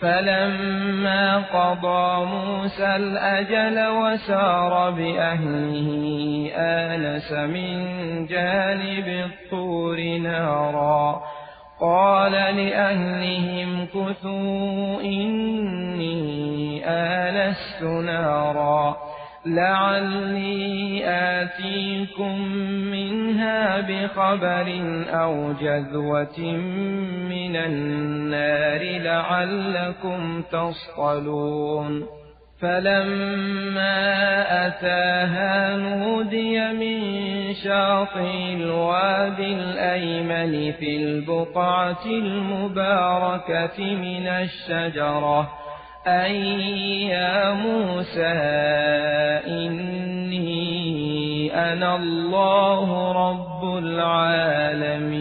فلما قضى موسى الأجل وسار بأهله آنس من جانب الطور نارا قال لأهلهم كثوا إني آنست نارا لعلي آتيكم منها بخبر أو جذوة من النار لعلكم تصطلون. فلما أتاها نودي من شاطئ الوادي الأيمن في البقعة المباركة من الشجرة أي يا موسى إني أنا الله رب العالمين.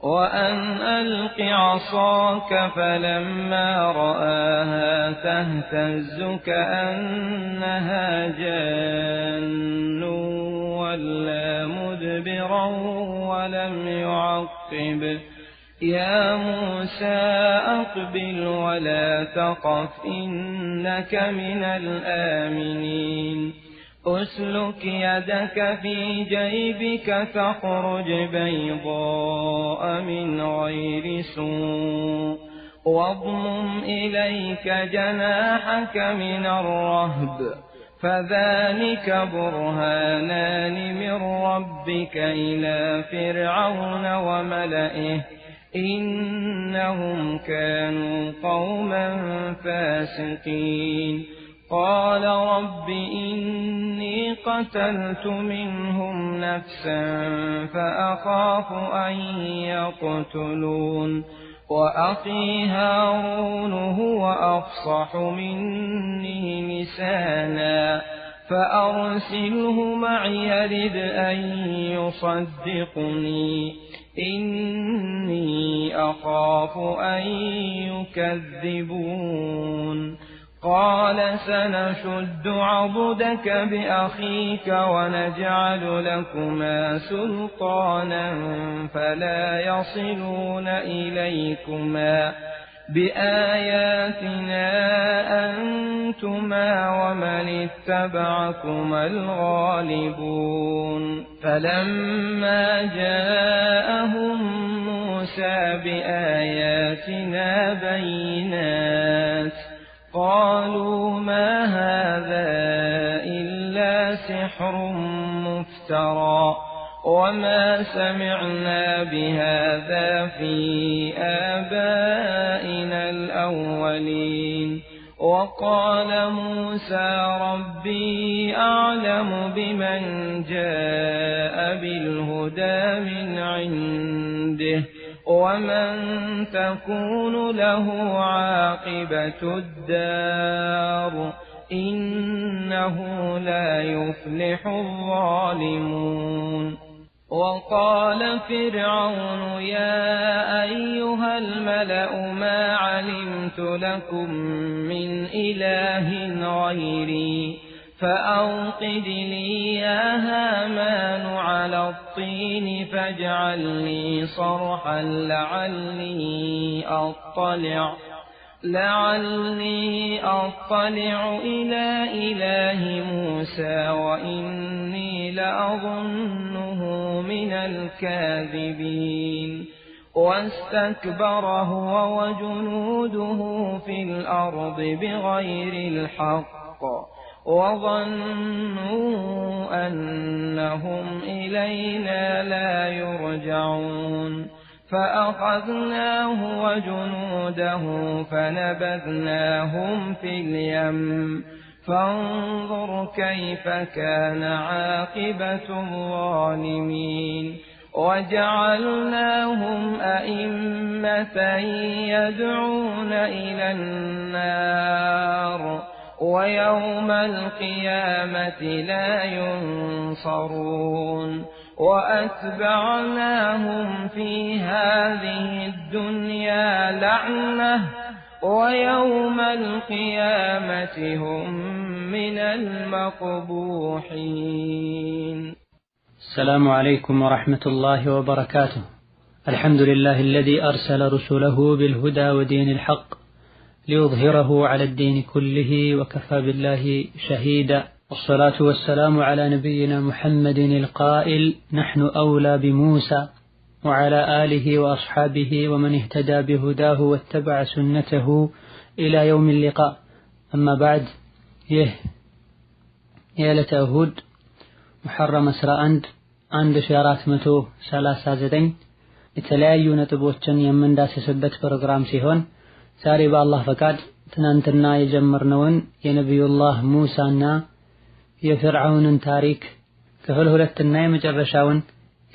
وأن ألق عصاك فلما رآها تهتز كأنها جان ولا مدبرا ولم يعقب. يا موسى أقبل ولا تخف إنك من الآمنين. أسلك يدك في جيبك تخرج بيضاء من غير سوء واضمم إليك جناحك من الرهب فذلك برهانان من ربك إلى فرعون وملئه إنهم كانوا قوما فاسقين. قال رب إني قتلت منهم نفسا فأخاف أن يقتلون وأخي هارون هو أفصح مني لسانا فأرسله معي رد أن يصدقني إني أخاف أن يكذبون. قال سنشد عضدك بأخيك ونجعل لكما سلطانا فلا يصلون إليكما بآياتنا أنتما ومن اتبعكما الغالبون. فلما جاءهم موسى بآياتنا بينات قالوا ما هذا إلا سحر مفترى وما سمعنا بهذا في آبائنا الأولين. وقال موسى ربي أعلم بمن جاء بالهدى من عنده ومن تكون له عاقبة الدار إنه لا يفلح الظالمون. وقال فرعون يا أيها الملأ ما علمت لكم من إله غيري فأوقد لي يا هامان على الطين فاجعل لي صرحا لعلي أطلع إلى إله موسى وإني لأظنه من الكاذبين. واستكبر هو وجنوده في الأرض بغير الحق وظنوا أنهم إلينا لا يرجعون. فأخذناه وجنوده فنبذناهم في اليم فانظر كيف كان عاقبة الظالمين. وجعلناهم أئمة يدعون إلى النار ويوم القيامة لا ينصرون. وأتبعناهم في هذه الدنيا لعنة ويوم القيامة هم من المقبوحين. السلام عليكم ورحمة الله وبركاته. الحمد لله الذي أرسل رسله بالهدى ودين الحق ليظهره على الدين كله وكفى بالله شهيدا، والصلاة والسلام على نبينا محمد القائل نحن أولى بموسى، وعلى آله وأصحابه ومن اهتدى بهداه واتبع سنته إلى يوم اللقاء. أما بعد، ይህ የዕለተ እሁድ ሙሐረም 11 1439 የተለያዩ ነጥቦችን የምንዳስስበት ፕሮግራም ሲሆን ዛሬ በአላህ ፈቃድ ትናንትና የጀመርነውን የነቢዩላህ ሙሳና የፍርዓውንን ታሪክ ክፍል ሁለትና የመጨረሻውን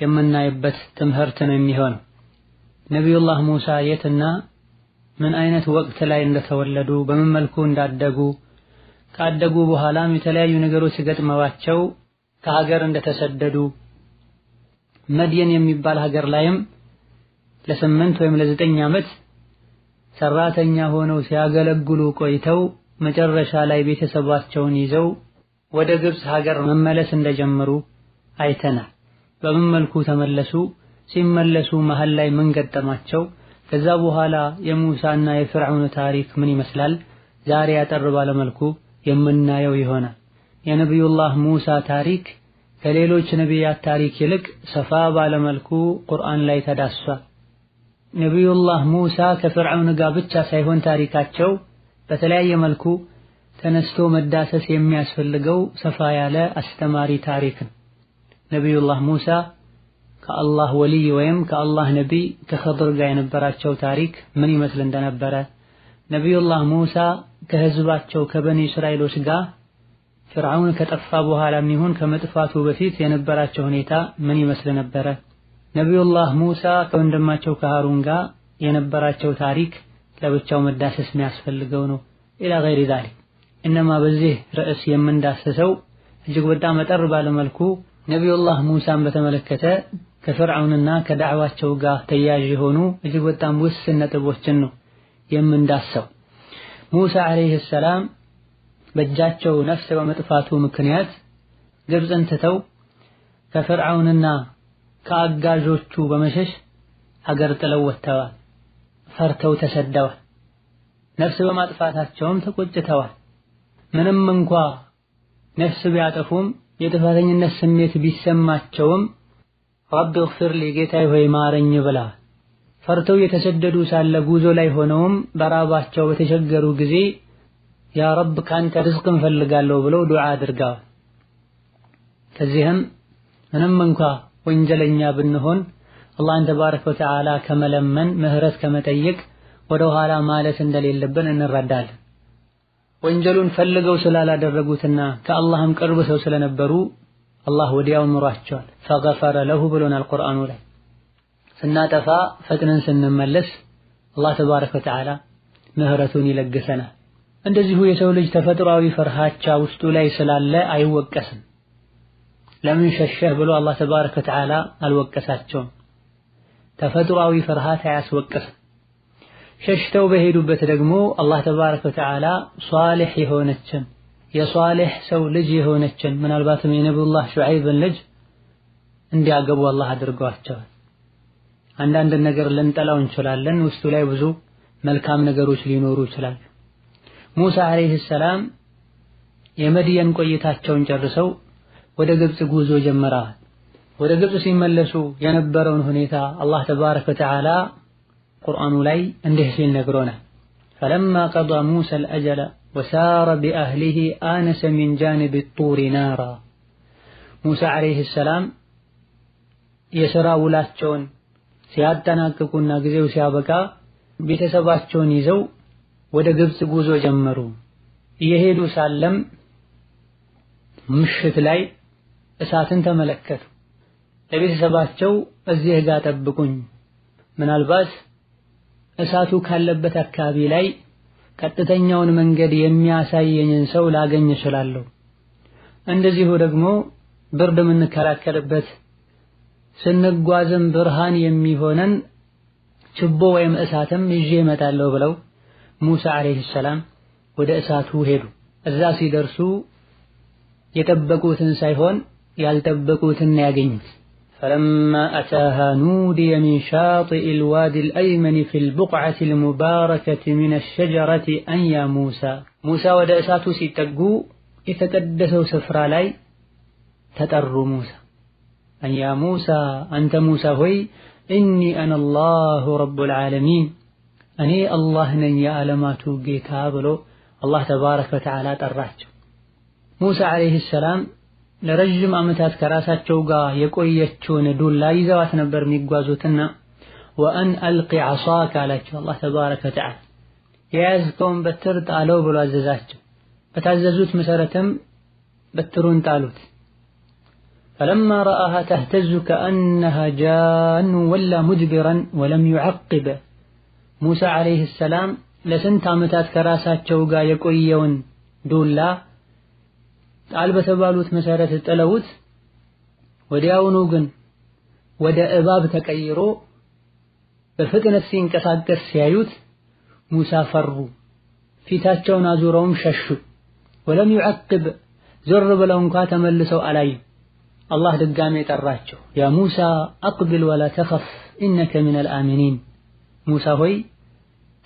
የምናይበት ትምህርት ነው የሚሆነው። ነቢዩላህ ሙሳ የትና ምን አይነት ወቅት ላይ እንደተወለዱ፣ በምን መልኩ እንዳደጉ፣ ካደጉ በኋላም የተለያዩ ነገሮች ገጥመዋቸው ከሀገር እንደተሰደዱ፣ መድየን የሚባል ሀገር ላይም ለ8 ወይም ለ9 ዓመት ሰራተኛ ሆነው ሲያገለግሉ ቆይተው መጨረሻ ላይ ቤተሰባቸውን ይዘው ወደ ግብጽ ሀገር መመለስ እንደጀመሩ አይተናል። በምን መልኩ ተመለሱ? ሲመለሱ መሃል ላይ ምን ገጠማቸው? ከዛ በኋላ የሙሳና የፍርዓውን ታሪክ ምን ይመስላል? ዛሬ አጠር ባለ መልኩ የምናየው ይሆናል። የነቢዩላህ ሙሳ ታሪክ ከሌሎች ነቢያት ታሪክ ይልቅ ሰፋ ባለ መልኩ ቁርአን ላይ ተዳስሷል። ነቢዩላህ ሙሳ ከፍርዓውን ጋር ብቻ ሳይሆን ታሪካቸው በተለያየ መልኩ ተነስቶ መዳሰስ የሚያስፈልገው ሰፋ ያለ አስተማሪ ታሪክ ነው። ነቢዩላህ ሙሳ ከአላህ ወልይ ወይም ከአላህ ነቢይ ከኸድር ጋር የነበራቸው ታሪክ ምን ይመስል እንደነበረ፣ ነቢዩላህ ሙሳ ከህዝባቸው ከበኒ እስራኤሎች ጋር ፍርዓውን ከጠፋ በኋላም ይሁን ከመጥፋቱ በፊት የነበራቸው ሁኔታ ምን ይመስል ነበረ፣ ነቢዩላህ ሙሳ ከወንድማቸው ከሃሩን ጋር የነበራቸው ታሪክ ለብቻው መዳሰስ የሚያስፈልገው ነው። ኢላ ገይሪ ዛሊክ። እነማ በዚህ ርዕስ የምንዳሰሰው እጅግ በጣም አጠር ባለ መልኩ ነቢዩላህ ሙሳን በተመለከተ ከፍርዓውንና ከዳዕዋቸው ጋር ተያያዥ የሆኑ እጅግ በጣም ውስን ነጥቦችን ነው የምንዳሰው። ሙሳ ዓለይሂ ሰላም በእጃቸው ነፍስ በመጥፋቱ ምክንያት ግብፅን ትተው ከፍርዓውንና ከአጋዦቹ በመሸሽ ሀገር ጥለው ወጥተዋል። ፈርተው ተሰደዋል። ነፍስ በማጥፋታቸውም ተቆጭተዋል። ምንም እንኳ ነፍስ ቢያጠፉም የጥፋተኝነት ስሜት ቢሰማቸውም ረብ እግፊር ሊ ጌታዬ ሆይ ማረኝ ብለዋል። ፈርተው የተሰደዱ ሳለ ጉዞ ላይ ሆነውም በራባቸው በተቸገሩ ጊዜ ያ ረብ ካንተ ርዝቅ እንፈልጋለሁ ብለው ዱዓ አድርገዋል። ከዚህም ምንም እንኳ ወንጀለኛ ብንሆን አላህን ተባረከ ወተዓላ ከመለመን ምህረት ከመጠየቅ ወደ ኋላ ማለት እንደሌለብን እንረዳለን። ወንጀሉን ፈልገው ስላላደረጉትና ከአላህም ቅርብ ሰው ስለነበሩ አላህ ወዲያው ምሯቸዋል። ፈገፈረ ለሁ ብሎናል ቁርአኑ ላይ። ስናጠፋ ፈጥነን ስንመለስ አላህ ተባረከ ወተዓላ ምህረቱን ይለግሰናል። እንደዚሁ የሰው ልጅ ተፈጥሯዊ ፍርሃቻ ውስጡ ላይ ስላለ አይወቀስም። ለምን ሸሸህ ብሎ አላህ ተባረከ ወተዓላ አልወቀሳቸውም። ተፈጥሯዊ ፍርሃት አያስወቅስም። ሸሽተው በሄዱበት ደግሞ አላህ ተባረከ ወተዓላ ሷሊህ የሆነችን የሷሊህ ሰው ልጅ የሆነችን ምናልባትም የነቢዩላህ ሹዐይብን ልጅ እንዲያገቡ አላህ አድርገዋቸዋል። አንዳንድ ነገር ልንጠላው እንችላለን፣ ውስጡ ላይ ብዙ መልካም ነገሮች ሊኖሩ ይችላሉ። ሙሳ ዓለይሂ ሰላም የመድየን ቆይታቸውን ጨርሰው ወደ ግብጽ ጉዞ ጀመረዋል። ወደ ግብጽ ሲመለሱ የነበረውን ሁኔታ አላህ ተባረከ ወተዓላ ቁርአኑ ላይ እንዲህ ሲል ነግሮናል። ፈለማ ቀዳ ሙሳ አልአጀለ ወሳረ ቢአህሊሂ አነሰ ሚን ጃኒብ ጡሪ ናራ። ሙሳ ዓለይሂ ሰላም የሥራ ውላቸውን ሲያጠናቅቁና ጊዜው ሲያበቃ ቤተሰባቸውን ይዘው ወደ ግብጽ ጉዞ ጀመሩ። እየሄዱ ሳለም ምሽት ላይ እሳትን ተመለከቱ። ለቤተሰባቸው እዚህ ጋር ጠብቁኝ፣ ምናልባት እሳቱ ካለበት አካባቢ ላይ ቀጥተኛውን መንገድ የሚያሳየኝን ሰው ላገኝ እችላለሁ። እንደዚሁ ደግሞ ብርድ የምንከላከልበት ስንጓዝም ብርሃን የሚሆነን ችቦ ወይም እሳትም ይዤ እመጣለሁ ብለው ሙሳ ዓለይሂ ሰላም ወደ እሳቱ ሄዱ። እዛ ሲደርሱ የጠበቁትን ሳይሆን ያልጠበቁትን ያገኙት። فلما أتاها نودي من شاطئ الوادي الأيمن في البقعة المباركة من الشجرة أن يا موسى። ሙሳ ወደ እሳቱ ሲጠጉ የተቀደሰው ስፍራ ላይ ተጠሩ። ሙሳ أن يا موسى፣ አንተ ሙሳ ሆይ إني أنا الله رب العالمين፣ እኔ አላህ ነኝ የዓለማቱ ጌታ ብሎ አላህ تبارك وتعالى ጠራቸው። ሙሳ عليه السلام ለረጅም ዓመታት ከራሳቸው ጋር የቆየችውን ዱላ ይዘዋት ነበር የሚጓዙትና وأن ألق عصاك አላቸው አላህ تبارك وتعالى። የያዝከውን በትር ጣለው ብሎ አዘዛቸው። በታዘዙት መሰረትም በትሩን ጣሉት። فلما رآها تهتز كأنها جان ولى مدبرا ولم يعقب። ሙሳ عليه السلام ለስንት ዓመታት ከራሳቸው ጋር የቆየውን ዱላ ጣል በተባሉት መሰረት ጥለውት ወዲያውኑ ግን ወደ እባብ ተቀይሮ በፍጥነት ሲንቀሳቀስ ሲያዩት ሙሳ ፈሩ፣ ፊታቸውን አዙረውም ሸሹ። ولم يعقب፣ ዞር ብለው እንኳ ተመልሰው አላዩ። አላህ ድጋሜ ጠራቸው። يا موسى أقبل ولا تخف إنك من الآمنين፣ ሙሳ ሆይ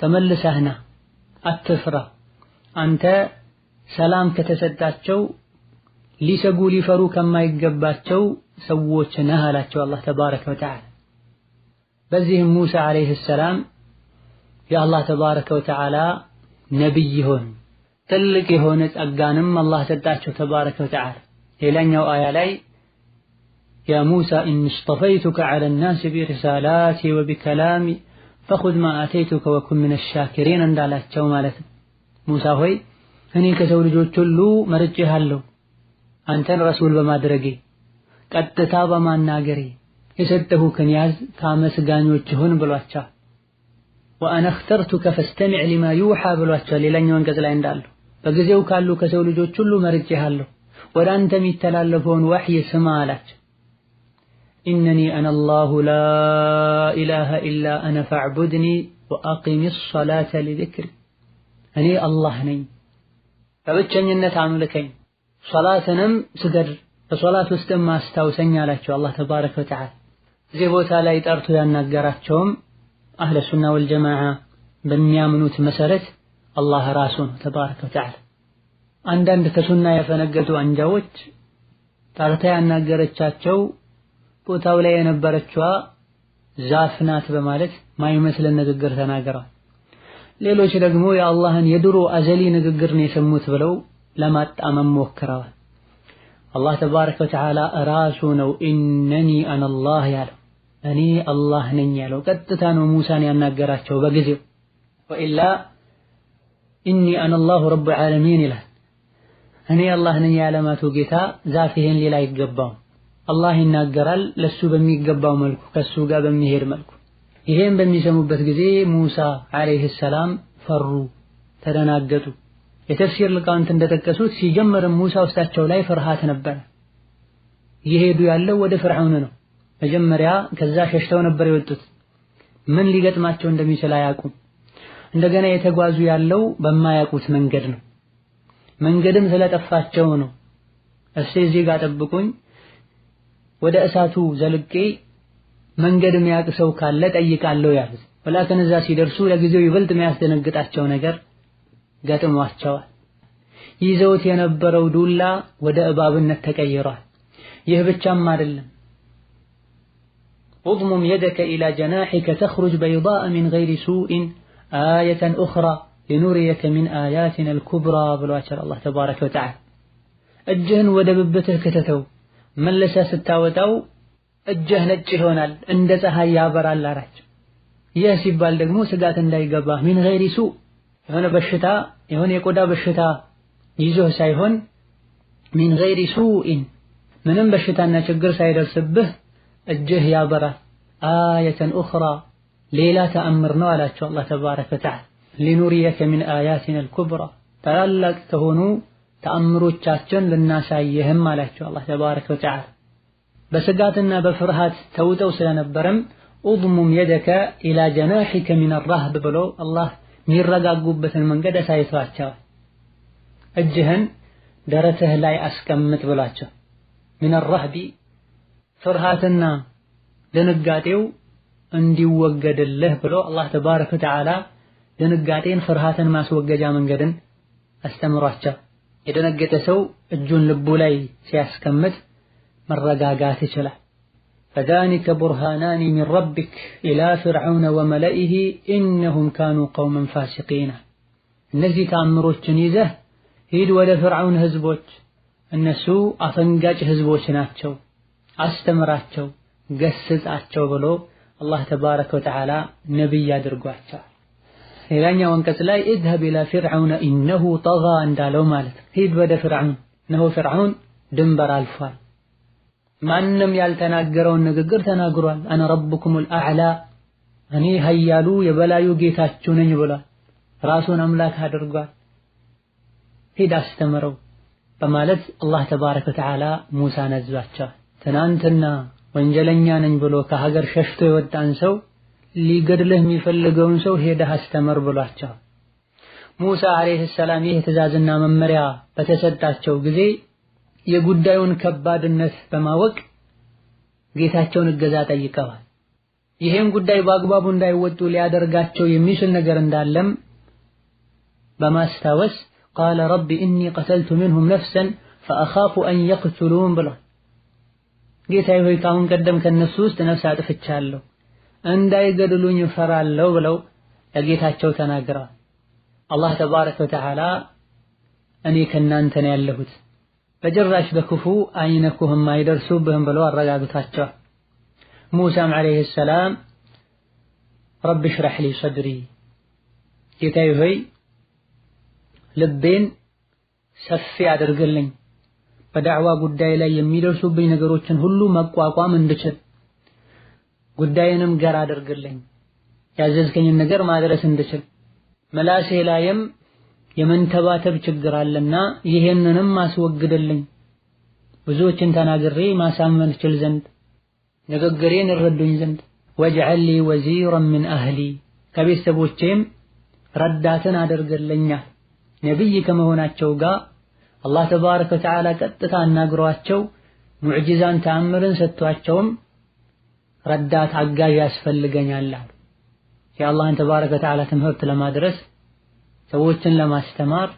ተመልሰህና አትፍራ፣ አንተ ሰላም ከተሰጣቸው ሊሰጉ ሊፈሩ ከማይገባቸው ሰዎች ነህ አላቸው አላህ ተባረከ ወተዓላ። በዚህም ሙሳ ዓለይሂ ሰላም የአላህ ተባረከ ወተዓላ ነቢይ ሆኑ። ትልቅ የሆነ ጸጋንም አላህ ሰጣቸው ተባረከ ወተዓላ። ሌላኛው አያ ላይ يا موسى إني اصطفيتك على الناس برسالاتي وبكلامي فخذ ما آتيتك وكن من الشاكرين እንዳላቸው ማለት ነው። ሙሳ ሆይ እኔ ከሰው ልጆች ሁሉ መርጬሃለሁ አንተን ረሱል በማድረጌ ቀጥታ በማናገሬ የሰጠሁህን ያዝ ከአመስጋኞች ሁን ብሏቸዋል። وأنا اخترتك فاستمع لما يوحى ብሏቸዋል። ሌላኛው አንቀጽ ላይ እንዳለው በጊዜው ካሉ ከሰው ልጆች ሁሉ መርጬሃለሁ ወደ አንተ የሚተላለፈውን ወህይ ስማ አላቸው። إنني أنا الله لا إله إلا أنا فاعبدني وأقم الصلاة لذكري፣ እኔ አላህ ነኝ በብቸኝነት አምልከኝ፣ ሶላትንም ስገድ፣ በሶላት ውስጥም አስታውሰኝ አላቸው አላህ ተባረከ ወተዓላ። እዚህ ቦታ ላይ ጠርቶ ያናገራቸውም አህለ ሱና ወልጀማዓ በሚያምኑት መሰረት አላህ ራሱ ነው ተባረከ ወተዓላ። አንዳንድ ከሱና ያፈነገጡ አንጃዎች ጠርታ ያናገረቻቸው ቦታው ላይ የነበረችዋ ዛፍ ናት በማለት ማይመስልን ንግግር ተናግረዋል። ሌሎች ደግሞ የአላህን የድሮ አዘሊ ንግግር ነው የሰሙት ብለው ለማጣመም ሞክረዋል። አላህ ተባረከ ወተዓላ ራሱ ነው ኢነኒ አነላህ ያለው፣ እኔ አላህ ነኝ ያለው። ቀጥታ ነው ሙሳን ያናገራቸው በጊዜው። ወኢላ ኢኒ አነላሁ ረቡል ዓለሚን ይላል። እኔ አላህ ነኝ የዓለማቱ ጌታ፣ ዛፍ ይሄን ሌላ አይገባውም። አላህ ይናገራል ለሱ በሚገባው መልኩ ከሱ ጋር በሚሄድ መልኩ። ይሄን በሚሰሙበት ጊዜ ሙሳ ዓለይሂ ሰላም ፈሩ፣ ተደናገጡ። የተፍሲር ሊቃውንት እንደጠቀሱት ሲጀምርም ሙሳ ውስጣቸው ላይ ፍርሃት ነበር። እየሄዱ ያለው ወደ ፍርዓውን ነው። መጀመሪያ ከዛ ሸሽተው ነበር የወጡት። ምን ሊገጥማቸው እንደሚችል አያውቁም። እንደገና የተጓዙ ያለው በማያውቁት መንገድ ነው። መንገድም ስለጠፋቸው ነው። እስቲ እዚህ ጋር ጠብቁኝ፣ ወደ እሳቱ ዘልቄ መንገድ የሚያውቅ ሰው ካለ ጠይቃለሁ ያሉት። ወላከን እዛ ሲደርሱ ለጊዜው ይበልጥ የሚያስደነግጣቸው ነገር ገጥሟቸዋል። ይዘውት የነበረው ዱላ ወደ እባብነት ተቀይሯል። ይህ ብቻም አይደለም። اضمم يدك إلى جناحك تخرج بيضاء من غير سوء آية أخرى لنريك من آياتنا الكبرى ብሏቸዋል አላህ ተባረከ ወተዓላ። እጅህን ወደ ብብትህ ክተተው፣ መልሰህ ስታወጣው እጅህ ነጭ ይሆናል፣ እንደ ፀሐይ ያበራል አላቸው። ይህ ሲባል ደግሞ ስጋት እንዳይገባ من غير سوء የሆነ በሽታ የሆነ የቆዳ በሽታ ይዞህ ሳይሆን من غير سوء ምንም በሽታና ችግር ሳይደርስብህ እጅህ ያበራል። آية أخرى ሌላ ተአምር ነው አላቸው አላህ تبارك وتعالى። لنريك من آياتنا الكبرى ታላላቅ ከሆኑ ተአምሮቻችን ልናሳይህም አላቸው አላህ تبارك وتعالى። በስጋትና በፍርሃት ተውጠው ስለነበረም اضمم يدك إلى جناحك من الرهب ብሎ አላህ የሚረጋጉበትን መንገድ አሳይቷቸዋል። እጅህን ደረትህ ላይ አስቀምጥ ብሏቸው። من الرهب ፍርሃትና ድንጋጤው እንዲወገድልህ ብሎ አላህ ተባረከ ወተዓላ ድንጋጤን ፍርሃትን ማስወገጃ መንገድን አስተምሯቸው። የደነገጠ ሰው እጁን ልቡ ላይ ሲያስቀምጥ መረጋጋት ይችላል። فذلك برهانان من ربك إلى فرعون وملئه إنهم كانوا قوما فاسقين። እነዚህ ተአምሮችን ይዘህ ሂድ ወደ ፍርዓውን ህዝቦች፣ እነሱ አፈንጋጭ ህዝቦች ናቸው፣ አስተምራቸው፣ ገስጻቸው ብሎ አላህ ተባረከ ወተዓላ ነብይ አድርጓቸዋል። ሌላኛው አንቀጽ ላይ اذهب إلى فرعون إنه طغى እንዳለው ማለት ሂድ ወደ ፍርዓውን፣ እነሆ ፍርዓውን ድንበር አልፏል፣ ማንም ያልተናገረውን ንግግር ተናግሯል። أنا ربكم الأعلى እኔ ሀያሉ የበላዩ ጌታችሁ ነኝ ብሏል። ራሱን አምላክ አድርጓል። ሂድ አስተምረው በማለት አላህ ተባረከ ወተዓላ ሙሳን አዟቸዋል። ትናንትና ወንጀለኛ ነኝ ብሎ ከሀገር ሸሽቶ የወጣን ሰው ሊገድልህ የሚፈልገውን ሰው ሄደህ አስተምር ብሏቸዋል። ሙሳ ዓለይሂ ሰላም ይህ ትዕዛዝና መመሪያ በተሰጣቸው ጊዜ የጉዳዩን ከባድነት በማወቅ ጌታቸውን እገዛ ጠይቀዋል። ይሄን ጉዳይ በአግባቡ እንዳይወጡ ሊያደርጋቸው የሚችል ነገር እንዳለም በማስታወስ قال رب إني قتلت منهم نفسا فأخاف أن يقتلون ብሏል። ጌታዬ ሆይ ካሁን ቀደም ከነሱ ውስጥ ነፍስ አጥፍቻለሁ እንዳይገድሉኝ እፈራለሁ ብለው ለጌታቸው ተናግረዋል። አላህ ተባረከ ወተዓላ እኔ ከእናንተ ነው ያለሁት በጭራሽ በክፉ አይነኩህም አይደርሱብህም ብለው አረጋግቷቸዋል። ሙሳም ዓለይሂ ሰላም ረብ ሽረሕ ሊ ሰድሪ ጌታዬ ሆይ ልቤን ሰፊ አድርግልኝ፣ በዳዕዋ ጉዳይ ላይ የሚደርሱብኝ ነገሮችን ሁሉ መቋቋም እንድችል፣ ጉዳይንም ገር አድርግልኝ፣ ያዘዝከኝን ነገር ማድረስ እንድችል፣ መላሴ ላይም የመንተባተብ ችግር አለና ይሄንንም አስወግድልኝ፣ ብዙዎችን ተናግሬ ማሳመን እችል ዘንድ ንግግሬን እረዱኝ ዘንድ፣ واجعل لي وزيرا من أهلي ከቤተሰቦቼም ረዳትን አድርግልኛል። ነብይ ከመሆናቸው ጋር አላህ ተባረከ ወተዓላ ቀጥታ አናግሯቸው ሙዕጂዛን ተአምርን ሰጥቷቸውም ረዳት አጋዥ ያስፈልገኛል አሉ። የአላህን ተባረከ ወተዓላ ትምህርት ለማድረስ ሰዎችን ለማስተማር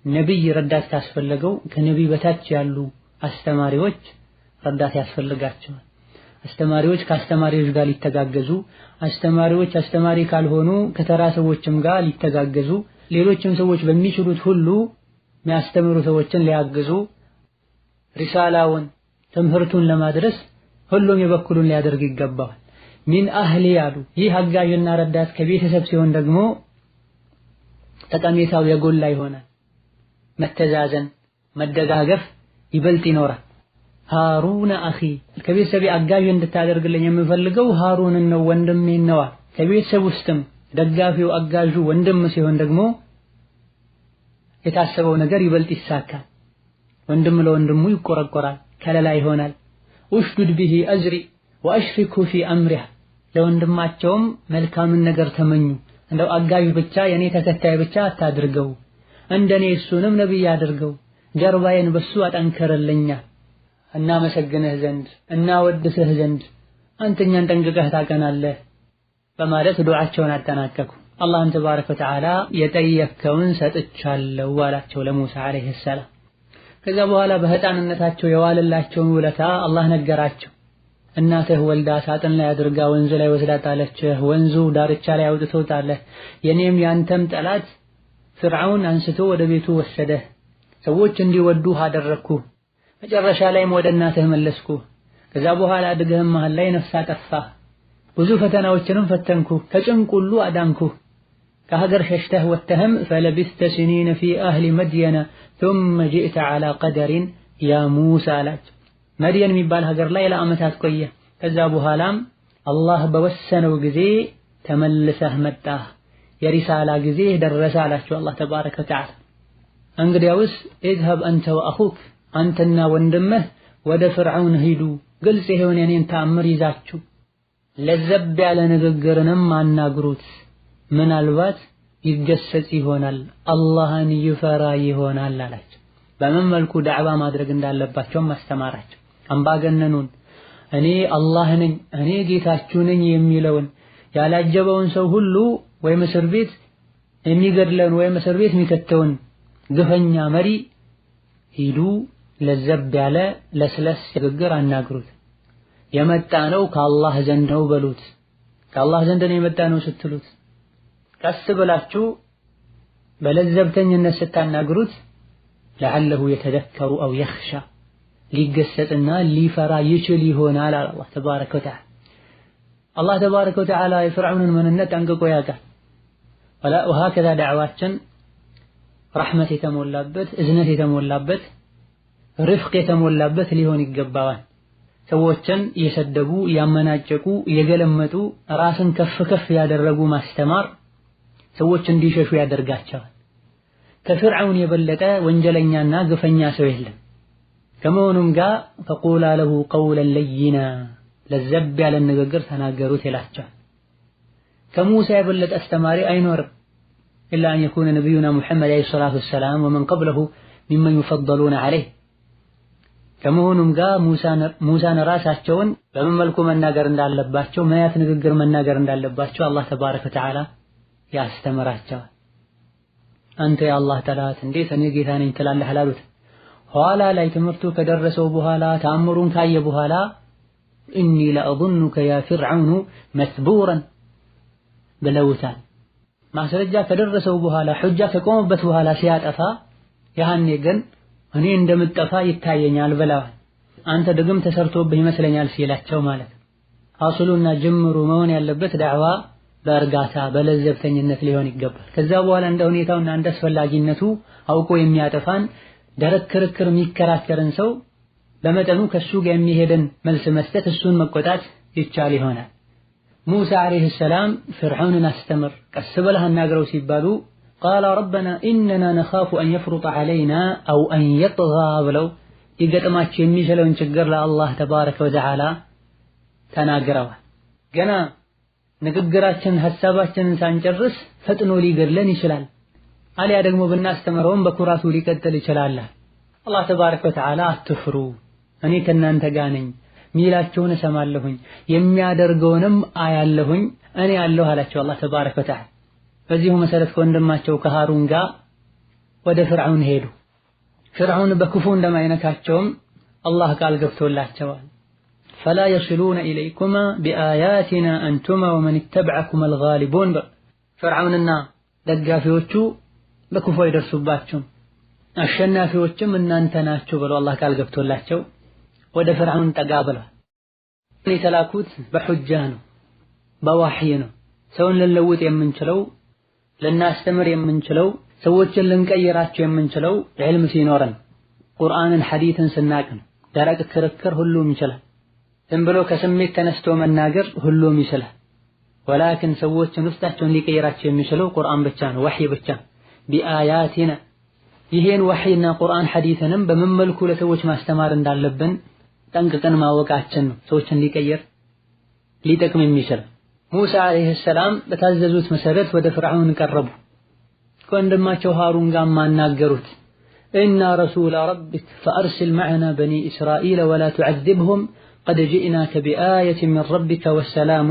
ነብይ ረዳት ካስፈለገው ከነብይ በታች ያሉ አስተማሪዎች ረዳት ያስፈልጋቸዋል። አስተማሪዎች ከአስተማሪዎች ጋር ሊተጋገዙ፣ አስተማሪዎች አስተማሪ ካልሆኑ ከተራ ሰዎችም ጋር ሊተጋገዙ፣ ሌሎችም ሰዎች በሚችሉት ሁሉ የሚያስተምሩ ሰዎችን ሊያግዙ፣ ሪሳላውን ትምህርቱን ለማድረስ ሁሉም የበኩሉን ሊያደርግ ይገባዋል። ሚን አህሊ ያሉ ይህ አጋዥና ረዳት ከቤተሰብ ሲሆን ደግሞ ጠቀሜታው የጎላ ይሆናል። መተዛዘን፣ መደጋገፍ ይበልጥ ይኖራል። ሃሩን አኺ ከቤተሰቤ አጋዥ እንድታደርግልኝ የምፈልገው ሃሩንን ነው ወንድሜን ነዋ። ከቤተሰብ ውስጥም ደጋፊው አጋዡ ወንድም ሲሆን ደግሞ የታሰበው ነገር ይበልጥ ይሳካል። ወንድም ለወንድሙ ይቆረቆራል፣ ከለላ ይሆናል። ኡሽዱድ ቢሂ አዝሪ ወአሽሪኩ ፊ አምሪህ ለወንድማቸውም መልካምን ነገር ተመኙ። እንደው አጋዥ ብቻ የኔ ተከታይ ብቻ አታድርገው፣ እንደኔ እሱንም ነብይ አድርገው፣ ጀርባዬን በሱ አጠንክርልኛል፣ እናመሰግንህ ዘንድ እናወድስህ ዘንድ አንተ እኛን ጠንቅቀህ ታቀናለህ በማለት ዱዓቸውን አጠናቀቁ። አላህም ተባረከ ወተዓላ የጠየቅከውን ሰጥቻለሁ አላቸው ለሙሳ ዓለይሂ ሰላም። ከዛ በኋላ በህፃንነታቸው የዋለላቸውን ውለታ አላህ ነገራቸው። እናትህ ወልዳ ሳጥን ላይ አድርጋ ወንዝ ላይ ወስዳ ጣለችህ፣ ወንዙ ዳርቻ ላይ አውጥቶ ጣለህ። የኔም ያንተም ጠላት ፍርዓውን አንስቶ ወደ ቤቱ ወሰደህ። ሰዎች እንዲወዱህ አደረግኩህ፣ መጨረሻ ላይም ወደ እናትህ መለስኩህ። ከዛ በኋላ አድገህም መሃል ላይ ነፍስ አጠፋህ፣ ብዙ ፈተናዎችንም ፈተንኩህ፣ ከጭንቅ ሁሉ አዳንኩህ። ከሀገር ሸሽተህ ወጥተህም فلبثت سنين في أهل مدين ثم جئت على قدر يا موسى አላቸው። መድየን የሚባል ሀገር ላይ ለዓመታት ቆየ። ከዛ በኋላም አላህ በወሰነው ጊዜ ተመልሰህ መጣህ፣ የሪሳላ ጊዜ ደረሰ አላቸው አላህ ተባረከ ወተዓላ። እንግዲያውስ اذهب أنت وأخوك አንተና ወንድምህ ወደ ፍርዓውን ሂዱ፣ ግልጽ የሆነ የኔን ተአምር ይዛችሁ ለዘብ ያለ ንግግርንም አናግሩት፣ ምናልባት ይገሰጽ ይሆናል አላህን ይፈራ ይሆናል አላቸው። በምን መልኩ ዳዕዋ ማድረግ እንዳለባቸውም አስተማራቸው። አምባገነኑን እኔ አላህ ነኝ እኔ ጌታችሁ ነኝ የሚለውን ያላጀበውን ሰው ሁሉ ወይም እስር ቤት የሚገድለውን ወይም እስር ቤት የሚከተውን ግፈኛ መሪ ሂዱ ለዘብ ያለ ለስለስ ንግግር አናግሩት። የመጣ ነው ከአላህ ዘንድ ነው በሉት። ከአላህ ዘንድ ነው የመጣ ነው ስትሉት ቀስ ብላችሁ በለዘብተኝነት ስታናግሩት ለዓለሁ የተዘከሩ አው የኽሻ ሊገሰጽና ሊፈራ ይችል ይሆናል አለ አላህ ተባረከ ወተዓላ። አላህ ተባረከ ወተዓላ የፍርዓውንን ምንነት ጠንቅቆ ያውቃል። ወሀከዛ ዳዕዋችን ረሕመት የተሞላበት እዝነት የተሞላበት ርፍቅ የተሞላበት ሊሆን ይገባዋል። ሰዎችን እየሰደቡ እያመናጨቁ እየገለመጡ ራስን ከፍ ከፍ ያደረጉ ማስተማር ሰዎች እንዲሸሹ ያደርጋቸዋል። ከፍርዓውን የበለጠ ወንጀለኛና ግፈኛ ሰው የለም። ከመሆኑም ጋር ፈቁላ ለሁ ቀውለን ለይና ለዘብ ያለን ንግግር ተናገሩት ይላቸዋል። ከሙሳ የበለጠ አስተማሪ አይኖርም። ኢላ አን የኩነ ነቢዩና ሙሐመድ ዓለይሂ ሰላቱ ወሰላም ወመን ቀብለሁ ሚመን ዩፈደሉነ ዐለይህ። ከመሆኑም ጋር ሙሳን ራሳቸውን በምን መልኩ መናገር እንዳለባቸው ምን አይነት ንግግር መናገር እንዳለባቸው አላህ ተባረከ ወተዓላ ያስተምራቸዋል። አንተ የአላህ ጠላት እንዴት እኔ ጌታ ነኝ ትላለህ አላሉት። ኋላ ላይ ትምህርቱ ከደረሰው በኋላ ተአምሩን ካየ በኋላ إني لأظنك يا فرعون مثبورا ብለውታል። ማስረጃ ከደረሰው በኋላ ሑጃ ከቆመበት በኋላ ሲያጠፋ ያኔ ግን እኔ እንደምጠፋ ይታየኛል ብለዋል። አንተ ደግም ተሰርቶብህ ይመስለኛል ሲላቸው ማለት ነው። አስሉና ጅምሩ መሆን ያለበት ዳዕዋ በእርጋታ በለዘብተኝነት ሊሆን ይገባል። ከዛ በኋላ እንደ ሁኔታውና እንደ አስፈላጊነቱ አውቆ የሚያጠፋን ደረቅ ክርክር የሚከራከርን ሰው በመጠኑ ከሱ ጋር የሚሄድን መልስ መስጠት እሱን መቆጣት ይቻል ይሆናል። ሙሳ ዓለይሂ ሰላም ፍርዓውንን አስተምር ቀስ ብለህ አናግረው ሲባሉ ቃለ ረበና ኢነና ነኻፉ አን የፍሩጠ ዐለይና አው አን የጥጋ ብለው ሊገጥማቸው የሚችለውን ችግር ለአላህ ተባረከ ወተዓላ ተናግረዋል። ገና ንግግራችንን ሐሳባችንን ሳንጨርስ ፈጥኖ ሊገድለን ይችላል፣ አሊያ ደግሞ ብናስተምረውም በኩራቱ ሊቀጥል ይችላል። አላህ ተባረከ ወተዓላ አትፍሩ፣ እኔ ከእናንተ ጋር ነኝ፣ ሚላቸውን እሰማለሁኝ፣ የሚያደርገውንም አያለሁኝ፣ እኔ አለሁ አላቸው አላህ ተባረከ ወተዓላ። በዚሁ መሰረት ከወንድማቸው ከሃሩን ጋር ወደ ፍርዓውን ሄዱ። ፍርዓውን በክፉ እንደማይነካቸውም አላህ ቃል ገብቶላቸዋል። ፈላ የስሉነ ኢለይኩማ ቢአያቲና አንቱማ ወመን ኢተበዐኩማ አልጋሊቡን። ፍርዓውንና ደጋፊዎቹ በክፉ አይደርሱባችሁም፣ አሸናፊዎችም እናንተ ናችሁ ብሎ አላህ ቃል ገብቶላቸው ወደ ፍርዓውን ጠጋ ብለዋል። የተላኩት በሑጃ ነው፣ በዋህይ ነው። ሰውን ልንለውጥ የምንችለው ልናስተምር የምንችለው ሰዎችን ልንቀይራቸው የምንችለው ዒልም ሲኖረን ቁርአንን ሐዲትን ስናቅ ነው። ደረቅ ክርክር ሁሉም ይችላል። ዝም ብሎ ከስሜት ተነስቶ መናገር ሁሉም ይችላል። ወላኪን ሰዎችን ውስጣቸውን ሊቀይራቸው የሚችለው ቁርአን ብቻ ነው፣ ወህይ ብቻ። ቢአያቲና ይሄን ወህይና ቁርአን ሐዲትንም በምን መልኩ ለሰዎች ማስተማር እንዳለብን ጠንቅቀን ማወቃችን ነው ሰዎችን ሊቀይር ሊጠቅም የሚችል። ሙሳ ዓለይሂ ሰላም በታዘዙት መሰረት ወደ ፍርዓውን ቀረቡ። ከወንድማቸው ሃሩን ጋር ማናገሩት። إنا رسول ربك فأرسل معنا بني إسرائيل ولا تعذبهم قد جئناك بآية من ربك والسلام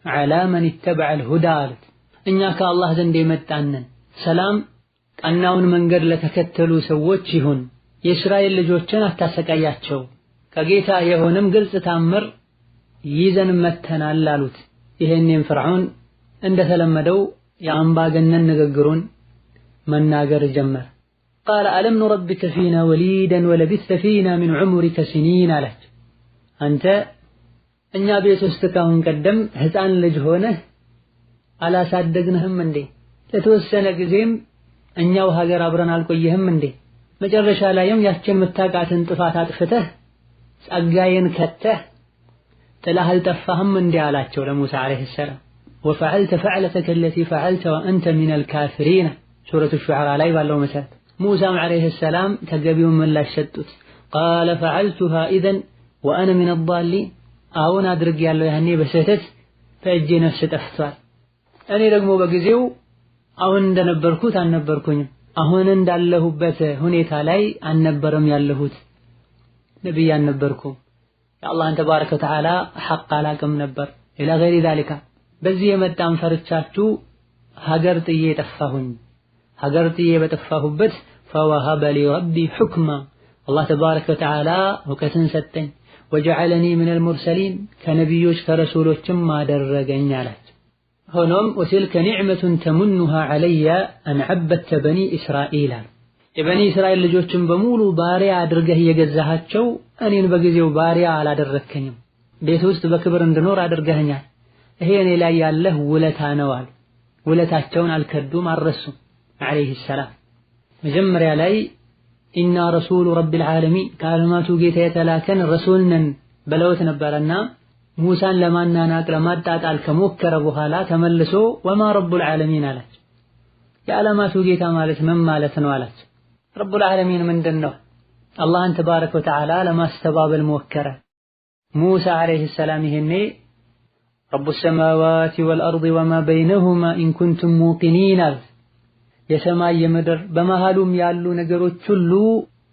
على من اتبع الهدى አሉት። እኛ ከአላህ ዘንድ የመጣንን ሰላም ቀናውን መንገድ ለተከተሉ ሰዎች ይሁን፣ የእስራኤል ልጆችን አታሰቃያቸው፣ ከጌታ የሆነም ግልጽ ታምር ይዘን መተናል አሉት። ይሄኔም ፍርዓውን እንደተለመደው የአምባገነን ንግግሩን መናገር ጀመረ። ቃለ አለም ንረቢከ ፊና ወሊደን ወለቢስተ ፊና ሚን ዑምሪከ ሲኒን አላቸው። አንተ እኛ ቤት ውስጥ ካሁን ቀደም ህፃን ልጅ ሆነህ አላሳደግንህም እንዴ? ለተወሰነ ጊዜም እኛው ሀገር አብረን አልቆየህም እንዴ? መጨረሻ ላይም ያችን የምታውቃትን ጥፋት አጥፍተህ ጸጋዬን ከተህ ጥለህ አልጠፋህም እንዴ አላቸው ለሙሳ ዓለይሂ ሰላም። ወፈዐልተ ፈዕለተከ አለቲ ፈዐልተ ወአንተ ሚነል ካፊሪን ሱረቱ ሹዓራ ላይ ባለው መሰረት ሙሳም ዓለይሂ ሰላም ተገቢውን ምላሽ ሰጡት። ቃለ ፈዐልቱሃ ኢዘን ወአነ ሚነ ዳሊን፣ አሁን አድርጌያለሁ ያኔ በስህተት በእጄ ነፍስ ጠፍቷል። እኔ ደግሞ በጊዜው አሁን እንደነበርኩት አልነበርኩኝም፣ አሁን እንዳለሁበት ሁኔታ ላይ አልነበረም ያለሁት፣ ነብይ አልነበርኩም። የአላህን ተባረከ ወተዓላ ሐቅ አላቅም ነበር ኢላ ገይሪ ዛሊካ። በዚህ የመጣን ፈርቻችሁ ሀገር ጥዬ ጠፋሁኝ። ሀገር ጥዬ በጠፋሁበት ፈወሀበ ሊ ረቢ ሑክማ አላህ ተባረከ ወተዓላ እውቀትን ሰጠኝ። ወጀዐለኒ ሚነል ሙርሰሊን ከነቢዮች ከረሱሎችም አደረገኝ አላቸው። ሆኖም ወቲልከ ኒዕመቱን ተሙኑሃ ዐለየ አን ዐበድተ በኒ እስራኤል አሉ። የበኒ እስራኤል ልጆችን በሙሉ ባሪያ አድርገህ እየገዛሃቸው እኔን በጊዜው ባሪያ አላደረግከኝም፣ ቤት ውስጥ በክብር እንድኖር አድርገኸኛል። ይሄ እኔ ላይ ያለህ ውለታ ነው አሉ። ውለታቸውን አልከዱም፣ አልረሱም ዐለይሂ ሰላም። መጀመሪያ ላይ ኢና ረሱሉ ረቢል ዓለሚን ከዓለማቱ ጌታ የተላከን ረሱል ነን ብለውት ነበረና ሙሳን ለማናናቅ ለማጣጣል ከሞከረ በኋላ ተመልሶ ወማ ረቡል ዓለሚን አላቸው። የዓለማቱ ጌታ ማለት ምን ማለት ነው አላቸው። ረቡል ዓለሚን ምንድን ነው? አላህን ተባረከ ወተዓላ ለማስተባበል ሞከረ። ሙሳ ዐለይሂ ሰላም ይሄኔ رب السماوات والأرض وما بينهما إن كنتم موقنين አሉት። የሰማይ የምድር በመሃሉም ያሉ ነገሮች ሁሉ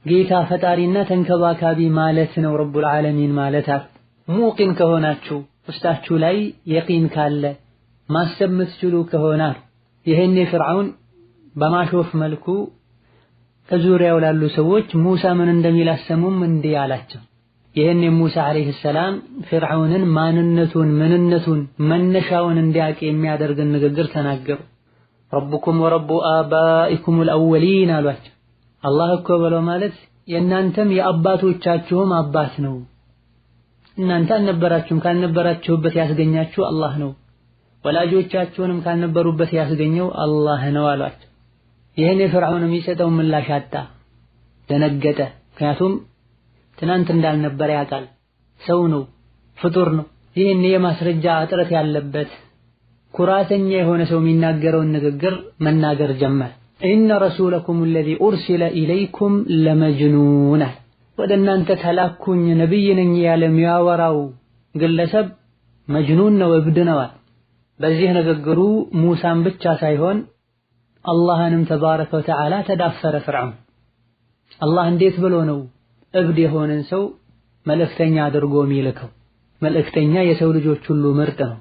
ጌታ ፈጣሪና ተንከባካቢ ማለት ነው رب العالمين ማለት አለ። موقن ከሆናችሁ ውስጣችሁ ላይ የቂን ካለ ማሰብ የምትችሉ ከሆነ ይሄኔ ፍርዓውን በማሾፍ መልኩ ከዙሪያው ላሉ ሰዎች ሙሳ ምን እንደሚል አሰሙም እንዲህ አላቸው። ይሄኔ ሙሳ ዐለይሂ ሰላም ፍርዓውንን ማንነቱን ምንነቱን መነሻውን እንዲያውቅ የሚያደርግን ንግግር ተናገሩ። ረቡኩም ወረቡ አባኢኩም አልአወሊን አሏቸው። አላህ እኮ ብሎ ማለት የእናንተም የአባቶቻችሁም አባት ነው። እናንተ አልነበራችሁም፣ ካልነበራችሁበት ያስገኛችሁ አላህ ነው። ወላጆቻችሁንም ካልነበሩበት ያስገኘው አላህ ነው አሏቸው። ይሄን ፍርዓውን የሚሰጠው ምላሽ አጣ፣ ደነገጠ። ምክንያቱም ትናንት እንዳልነበረ ያውቃል። ሰው ነው፣ ፍጡር ነው። ይሄን የማስረጃ እጥረት ያለበት ኩራተኛ የሆነ ሰው የሚናገረውን ንግግር መናገር ጀመር። ኢነ ረሱለኩም الذي أرسل إليكم ለመጅኑን ወደ እናንተ ተላኩኝ ነብይ ነኝ ያለ የሚያወራው ግለሰብ መጅኑን ነው፣ እብድ ነው። በዚህ ንግግሩ ሙሳን ብቻ ሳይሆን አላህንም ተባረከ ወተዓላ ተዳፈረ ፍርዓውን። አላህ እንዴት ብሎ ነው እብድ የሆነን ሰው መልእክተኛ አድርጎ የሚልከው? መልእክተኛ የሰው ልጆች ሁሉ ምርጥ ነው።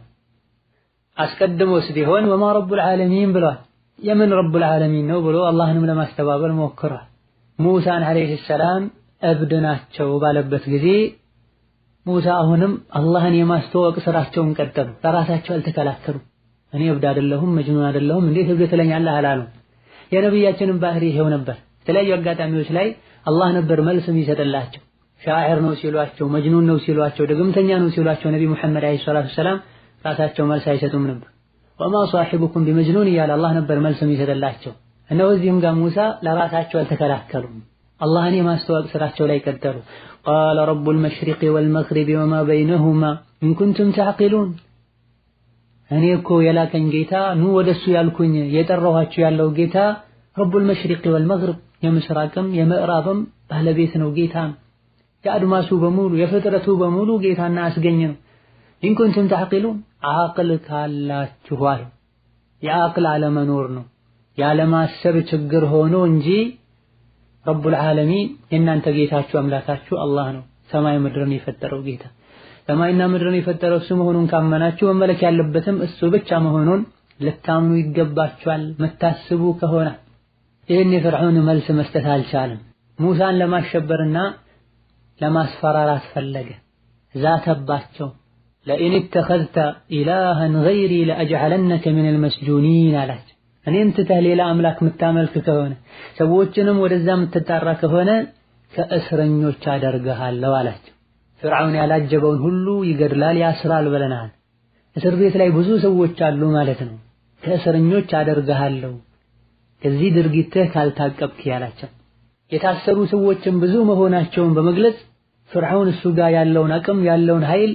አስቀድሞስ ቢሆን ወማ ረቡል ዓለሚን ብሏል። የምን ረቡል ዓለሚን ነው ብሎ አላህንም ለማስተባበል ሞክሯል። ሙሳን ዐለይሂ ሰላም እብድ ናቸው ባለበት ጊዜ ሙሳ አሁንም አላህን የማስተዋወቅ ስራቸውን ቀጠሉ። ለራሳቸው አልተከላከሉ። እኔ እብድ አይደለሁም መጅኑን አይደለሁም እንዴት እብድ ትለኛለህ አላሉ። የነብያችንን ባህሪ ይሄው ነበር። የተለያዩ አጋጣሚዎች ላይ አላህ ነበር መልስ የሚሰጥላቸው። ሻዕር ነው ሲሏቸው፣ መጅኑን ነው ሲሏቸው፣ ድግምተኛ ነው ሲሏቸው ነቢ ሙሐመድ ዐለይሂ ሰላቱ ወሰላም ራሳቸው መልስ አይሰጡም ነበር። ወማ ሷሂቡኩም ቢመጅኑን እያለ አላህ ነበር መልስ የሚሰጥላቸው። እነሆ እዚህም ጋር ሙሳ ለራሳቸው አልተከላከሉም። አላህን የማስተዋወቅ ስራቸው ላይ ቀጠሉ። قال رب المشرق والمغرب وما بينهما إن كنتم تعقلون። እኔ እኮ የላከኝ ጌታ ኑ ወደሱ ያልኩኝ የጠራኋችሁ ያለው ጌታ رب المشرق والمغرب የምስራቅም የምዕራብም ባለቤት ነው ጌታ ነው። የአድማሱ በሙሉ የፍጥረቱ በሙሉ ጌታና አስገኝ ነው። إن كنتم تعقلون አቅል ካላችኋል። የአቅል አለመኖር ነው ያለማሰብ ችግር ሆኖ እንጂ ረቡል ዓለሚን የእናንተ ጌታችሁ አምላካችሁ አላህ ነው። ሰማይ ምድርን የፈጠረው ጌታ ሰማይና ምድርን የፈጠረው እሱ መሆኑን ካመናችሁ መመለክ ያለበትም እሱ ብቻ መሆኑን ልታምኑ ይገባችኋል መታስቡ ከሆነ። ይህን የፍርዓውን መልስ መስጠት አልቻለም። ሙሳን ለማሸበርና ለማስፈራራት ፈለገ። ዛተባቸው። ለኢን ተኸዝተ ኢላሃን ገይሪ ለአጅዐለነከ ሚነል መስጁኒን አላቸው። እኔን ትተህ ሌላ አምላክ የምታመልክ ከሆነ ሰዎችንም ወደዛ የምትጣራ ከሆነ ከእስረኞች አደርግሃለሁ አላቸው። ፍርዓውን ያላጀበውን ሁሉ ይገድላል፣ ያስራል ብለናል። እስር ቤት ላይ ብዙ ሰዎች አሉ ማለት ነው። ከእስረኞች አደርግሃለሁ ከዚህ ድርጊትህ ካልታቀብክ ያላቸው። የታሰሩ ሰዎችም ብዙ መሆናቸውን በመግለጽ ፍርዓውን እሱ ጋር ያለውን አቅም ያለውን ኃይል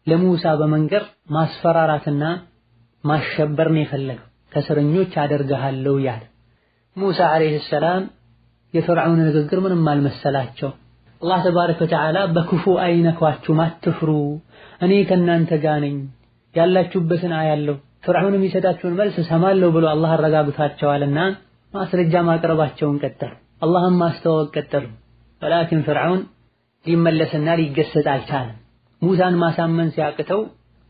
ለሙሳ በመንገር ማስፈራራትና ማሸበር ነው የፈለገው። ከእስረኞች አደርግሃለሁ ያለ ሙሳ ዐለይሂ ሰላም የፍርዓውን ንግግር ምንም አልመሰላቸው። አላህ ተባረከ ወተዓላ በክፉ አይነኳችሁም፣ አትፍሩ፣ እኔ ከእናንተ ጋር ነኝ፣ ያላችሁበትን አያለሁ፣ ፍርዓውን የሚሰጣችሁን መልስ እሰማለሁ ብሎ አላህ አረጋግቷቸዋልና ማስረጃ ማቅረባቸውን ቀጠሉ። አላህን ማስተዋወቅ ቀጠሉ። ወላኪን ፍርዓውን ሊመለስና ሊገሰጽ አልቻለም። ሙሳን ማሳመን ሲያቅተው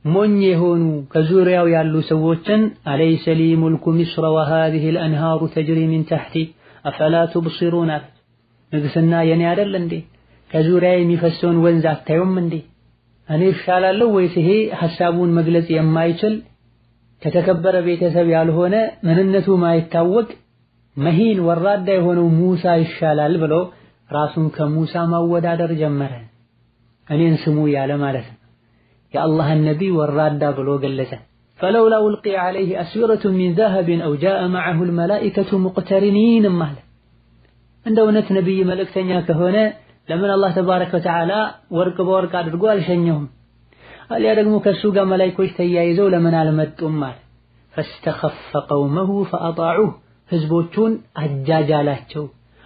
ሞኝ የሆኑ ከዙሪያው ያሉ ሰዎችን أليس لي ملك مصر وهذه الأنهار تجري من تحتي أفلا تبصرون ንግስና የኔ አይደል እንዴ? ከዙሪያዬ የሚፈሰውን ወንዝ አታዩም እንዴ? እኔ እሻላለሁ ወይስ ይሄ ሐሳቡን መግለጽ የማይችል ከተከበረ ቤተሰብ ያልሆነ ምንነቱ ማይታወቅ መሂን ወራዳ የሆነው ሙሳ ይሻላል ብሎ ራሱን ከሙሳ ማወዳደር ጀመረ። እኔን ስሙ ያለ ማለት ነው። የአላህን ነቢይ ወራዳ ብሎ ገለጸ። فلولا ألقي عليه أسورة من ذهب أو جاء معه الملائكة مقترنين ማለት እንደ እውነት ነቢይ መልእክተኛ ከሆነ ለምን አላህ ተባረከ ወተዓላ ወርቅ በወርቅ አድርጎ አልሸኘሁም? አልያ ደግሞ ከሱ ጋር መላእክቶች ተያይዘው ለምን አልመጡም ማለት። فاستخف قومه فأطاعوه ህዝቦቹን አጃጃላቸው።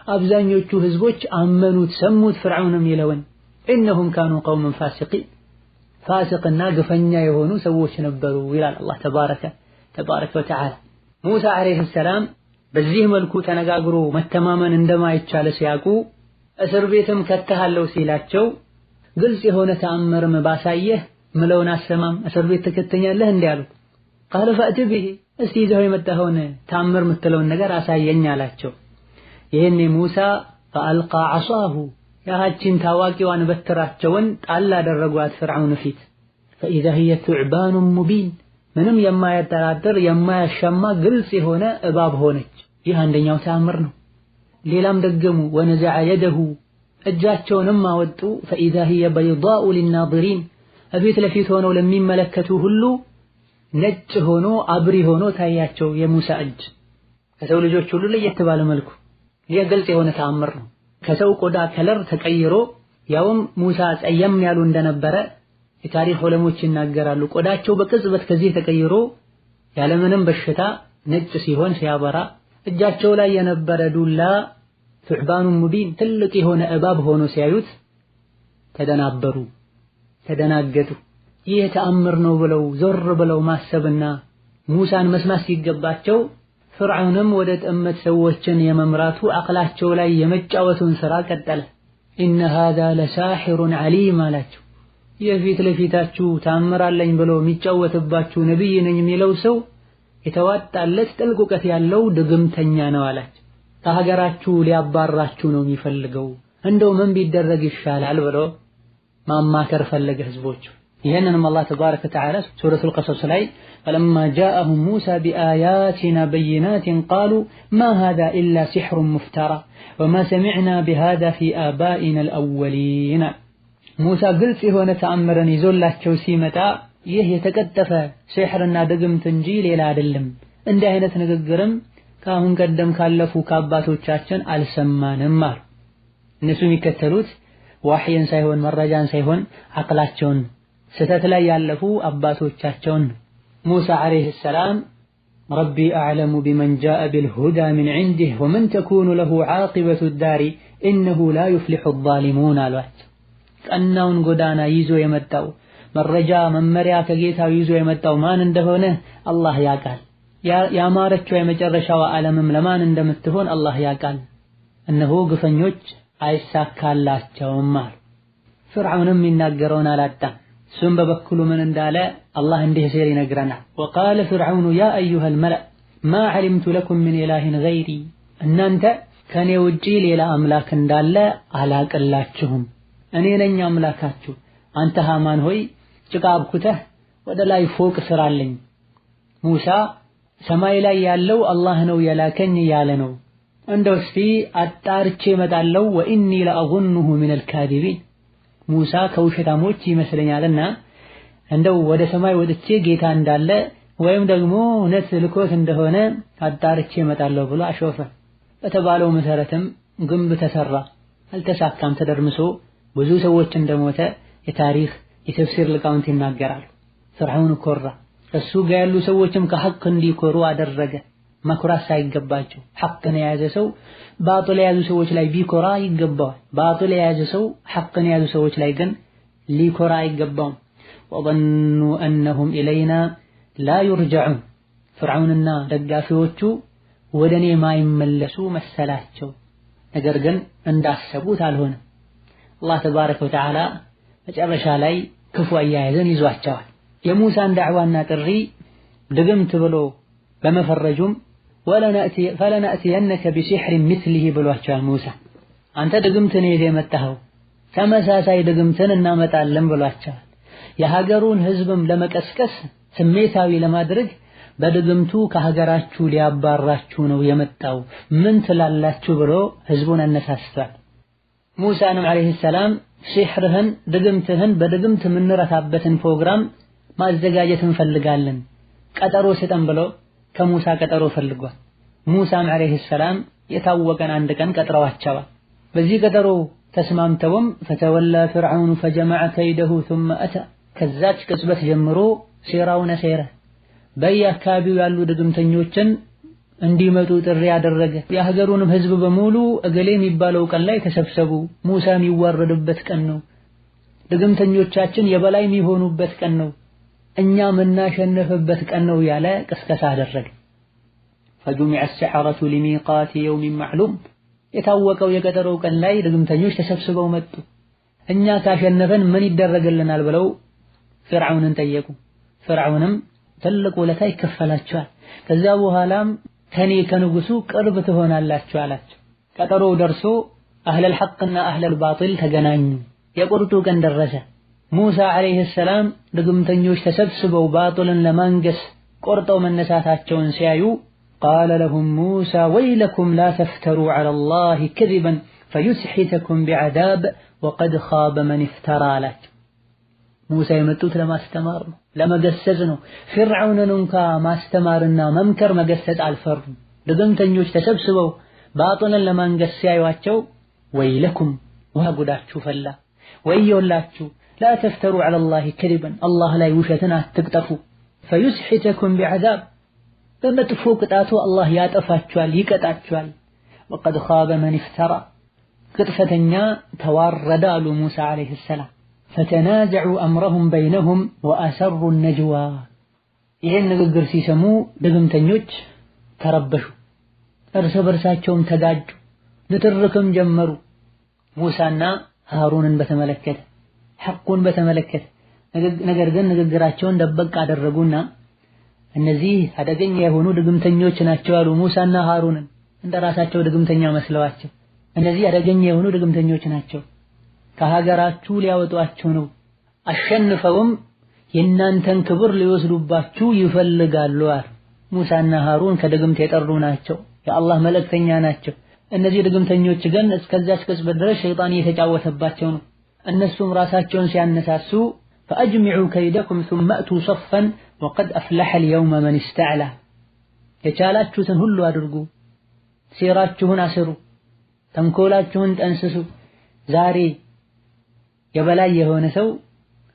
አብዛኞቹ ህዝቦች አመኑት፣ ሰሙት ፍርዓውን የሚለውን። إنهم كانوا قوما فاسقين ፋሲቅና ግፈኛ የሆኑ ሰዎች ነበሩ ይላል አላህ ተባረከ ወተዓላ። ሙሳ ዓለይሂ ሰላም በዚህ መልኩ ተነጋግሮ መተማመን እንደማይቻል ሲያውቁ እስር ቤትም ከተሃለው ሲላቸው ግልጽ የሆነ ተአምርም ባሳየህ ምለውን አሰማም እስር ቤት ትከተኛለህ እንዴ አሉት። ቃለ ፈእት ቢሂ እስቲ ይዘው የመጣኸውን ተአምር የምትለውን ነገር አሳየኝ አላቸው። ይሄኔ ሙሳ ፈአልቃ ዐሷሁ ያችን ታዋቂዋን በትራቸውን ጣል አደረጓት ፍርዓውን ፊት። ፈኢዛ ሂየ ቱዕባኑ ሙቢን ምንም የማያጠራጥር የማያሻማ ግልጽ የሆነ እባብ ሆነች። ይህ አንደኛው ተአምር ነው። ሌላም ደገሙ። ወነዘዐ የደሁ እጃቸውንም አወጡ። ፈኢዛ ሂየ በይዳኡ ሊናዚሪን እፊት ለፊት ሆነው ለሚመለከቱ ሁሉ ነጭ ሆኖ አብሪ ሆኖ ታያቸው የሙሳ እጅ ከሰው ልጆች ሁሉ ለየት ባለ መልኩ። ይህ ግልጽ የሆነ ተአምር ነው። ከሰው ቆዳ color ተቀይሮ ያውም ሙሳ ጸየም ያሉ እንደነበረ የታሪክ ዑለሞች ይናገራሉ። ቆዳቸው በቅጽበት ከዚህ ተቀይሮ ያለምንም በሽታ ነጭ ሲሆን ሲያበራ፣ እጃቸው ላይ የነበረ ዱላ ثعبان مبين ትልቅ የሆነ እባብ ሆኖ ሲያዩት ተደናበሩ፣ ተደናገጡ። ይህ ተአምር ነው ብለው ዞር ብለው ማሰብና ሙሳን መስማት ሲገባቸው ፍርዓውንም ወደ ጥመት ሰዎችን የመምራቱ አቅላቸው ላይ የመጫወቱን ስራ ቀጠለ። إن هذا لساحر عليم አላቸው። የፊት ለፊታችሁ ታምራለኝ ብሎ የሚጫወትባችሁ ነብይ ነኝ የሚለው ሰው የተዋጣለት ጥልቅ እውቀት ያለው ድግምተኛ ነው አላቸው። ከሀገራችሁ ሊያባራችሁ ነው የሚፈልገው፣ እንደው ምን ቢደረግ ይሻላል ብሎ ማማከር ፈለገ ህዝቦቹ። ይህንንም አላህ ተባረከ ወተዓላ ሱረቱል ቀሰስ ላይ ፈለማ ጃአሁም ሙሳ ቢአያቲና በይናትን ቃሉ ማ ሃዛ ኢላ ሲሕሩን ሙፍተራ ወማ ሰሚዕና ቢሃዛ ፊ አባኢና አልአወሊን። ሙሳ ግልጽ የሆነ ተአምርን ይዞላቸው ሲመጣ ይህ የተቀጠፈ ሲሕርና ድግምት እንጂ ሌላ አይደለም፣ እንዲህ አይነት ንግግርም ከአሁን ቀደም ካለፉ ከአባቶቻችን አልሰማንም አሉ። እነሱ የሚከተሉት ዋህይን ሳይሆን መረጃን ሳይሆን አቅላቸውን ስህተት ላይ ያለፉ አባቶቻቸውን። ሙሳ ዓለይሂ ሰላም ربي أعلم بمن جاء بالهدى من عنده ومن تكون له عاقبة الدار إنه لا يفلح الظالمون አሏቸው። ቀናውን ጎዳና ይዞ የመጣው መረጃ መመሪያ ከጌታው ይዞ የመጣው ማን እንደሆነ አላህ ያውቃል። ያማረችው የመጨረሻዋ ዓለምም ለማን እንደምትሆን አላህ ያውቃል። እነሆ ግፈኞች አይሳካላቸውም አሉ። ፍርዓውንም የሚናገረውን አላጣም። እሱም በበኩሉ ምን እንዳለ አላህ እንዲህ ሲል ይነግረናል። وقال فرعون يا أيها الملأ ما علمت لكم من إله غيري፣ እናንተ ከኔ ውጪ ሌላ አምላክ እንዳለ አላቅላችሁም፣ እኔ ነኝ አምላካችሁ። አንተ ሃማን ሆይ ጭቃ አብኩተህ ወደ ላይ ፎቅ ስራልኝ፣ ሙሳ ሰማይ ላይ ያለው አላህ ነው የላከኝ እያለ ነው። እንደው እስቲ አጣርቼ እመጣለሁ። وإني لأظنه من الكاذبين፣ ሙሳ ከውሸታሞች ይመስለኛልና እንደው ወደ ሰማይ ወጥቼ ጌታ እንዳለ ወይም ደግሞ እውነት ልኮት እንደሆነ አጣርቼ እመጣለሁ ብሎ አሾፈ። በተባለው መሰረትም ግንብ ተሰራ፣ አልተሳካም። ተደርምሶ ብዙ ሰዎች እንደሞተ የታሪክ የተፍሲር ሊቃውንት ይናገራሉ። ፍርዓውን ኮራ፣ እሱ ጋር ያሉ ሰዎችም ከሐቅ እንዲኮሩ አደረገ። መኩራት ሳይገባቸው ሐቅን የያዘ ሰው ባጥል የያዙ ሰዎች ላይ ቢኮራ ይገባዋል። ባጥል የያዘ ሰው ሐቅን የያዙ ሰዎች ላይ ግን ሊኮራ አይገባውም። وظنوا أنهم إلينا لا يرجعون፣ ፍርዓውንና ደጋፊዎቹ ወደኔ ማይመለሱ መሰላቸው። ነገር ግን እንዳሰቡት አልሆነም። አላህ ተባረከ ወተዓላ መጨረሻ ላይ ክፉ አያያዝን ይዟቸዋል። የሙሳን ዳዕዋና ጥሪ ድግምት ብሎ በመፈረጁም ፈለነእቲየነከ ቢሲሕሪን ሚስሊሂ ብሏቸዋል። ሙሳ አንተ ድግምትን ይዘህ የመጣኸው ተመሳሳይ ድግምትን እናመጣለን ብሏቸዋል። የሀገሩን ህዝብም ለመቀስቀስ ስሜታዊ ለማድረግ በድግምቱ ከሀገራችሁ ሊያባራችሁ ነው የመጣው ምን ትላላችሁ ብሎ ህዝቡን አነሳስቷል። ሙሳንም ዓለይሂ ሰላም ሲሕርህን ድግምትህን በድግምት የምንረታበትን ፕሮግራም ማዘጋጀት እንፈልጋለን ቀጠሮ ስጠን ብሎ ከሙሳ ቀጠሮ ፈልጓል። ሙሳም ዓለይሂ ሰላም የታወቀን አንድ ቀን ቀጥረዋቸዋል። በዚህ ቀጠሮ ተስማምተውም ፈተወላ ፍርዓውን ፈጀመዐ ከይደሁ ثم አታ ከዛች ቅጽበት ጀምሮ ሴራውን አሴረ። በየአካባቢው ያሉ ድግምተኞችን እንዲመጡ ጥሪ ያደረገ። የሀገሩንም ህዝብ በሙሉ እገሌ የሚባለው ቀን ላይ ተሰብሰቡ፣ ሙሳ የሚዋረድበት ቀን ነው፣ ድግምተኞቻችን የበላይ የሚሆኑበት ቀን ነው፣ እኛ የምናሸንፍበት ቀን ነው ያለ ቅስቀሳ አደረገ። ፈጁሚዐ አስሰሐረቱ ሊሚቃቲ የውሚን ማዕሉም የታወቀው የቀጠሮው ቀን ላይ ድግምተኞች ተሰብስበው መጡ። እኛ ካሸነፈን ምን ይደረግልናል ብለው ፍርዓውንን ጠየቁ። ፍርዓውንም ትልቅ ውለታ ይከፈላቸዋል፣ ከዛ በኋላም ከኔ ከንጉሱ ቅርብ ትሆናላችሁ አላቸው። ቀጠሮው ደርሶ አህለል ሐቅና አህለል ባጢል ተገናኙ። የቁርጡ ቀን ደረሰ። ሙሳ ዓለይሂ ሰላም ድግምተኞች ተሰብስበው ባጢልን ለማንገስ ቆርጠው መነሳታቸውን ሲያዩ ቃለ ለሁም ሙሳ ወይለኩም ላ ተፍተሩ ዐለላሂ ከዚበን ፈዩስሒተኩም ቢዐዛብ ወቀድ ኻበ መን ኢፍተራ አላቸው። ሙሳ የመጡት ለማስተማር ነው፣ ለመገሰጽ ነው። ፊርዓውንን እንኳ ማስተማርና መምከር መገሰጽ አልፈሩም። ድግምተኞች ተሰብስበው ባጢልን ለማንገስ ሲያዩአቸው ወይለኩም ውሃ ጉዳችሁ ፈላ፣ ወዮላችሁ፣ ላ ተፍተሩ ዐለላሂ ከዚበን አላህ ላይ ውሸትን አትቅጠፉ፣ ፈዩስሒተኩም ቢዐዛብ በመጥፎ ቅጣቱ አላህ ያጠፋችኋል፣ ይቀጣችኋል። ወቀድ ኻበ መን ኢፍተራ ቅጥፈተኛ ተዋረደ አሉ ሙሳ ዓለይሂ ሰላም። ፈተናዘዑ አምረሁም በይነሁም ወአሰሩ ነጅዋ። ይህን ንግግር ሲሰሙ ድግምተኞች ተረበሹ፣ እርስ በርሳቸውም ተጋጩ፣ ንትርክም ጀመሩ። ሙሳና ሃሩንን በተመለከተ ሐቁን በተመለከተ ነገር ግን ንግግራቸውን ደበቅ አደረጉና እነዚህ አደገኛ የሆኑ ድግምተኞች ናቸው አሉ። ሙሳና ሃሩንን እንደራሳቸው ድግምተኛ መስለዋቸው እነዚህ አደገኛ የሆኑ ድግምተኞች ናቸው፣ ከሀገራችሁ ሊያወጧችሁ ነው፣ አሸንፈውም የእናንተን ክብር ሊወስዱባችሁ ይፈልጋሉ አሉ። ሙሳና ሃሩን ከድግምት የጠሩ ናቸው፣ የአላህ መልእክተኛ ናቸው። እነዚህ ድግምተኞች ግን እስከዚያች ቅጽበት ድረስ ሸይጣን እየተጫወተባቸው ነው። እነሱም ራሳቸውን ሲያነሳሱ ፈአጅሚዑ ከይደኩም ثم أتوا صفا وقد أفلح اليوم من استعلى የቻላችሁትን ሁሉ አድርጉ፣ ሴራችሁን አስሩ፣ ተንኮላችሁን ጠንስሱ፣ ዛሬ የበላይ የሆነ ሰው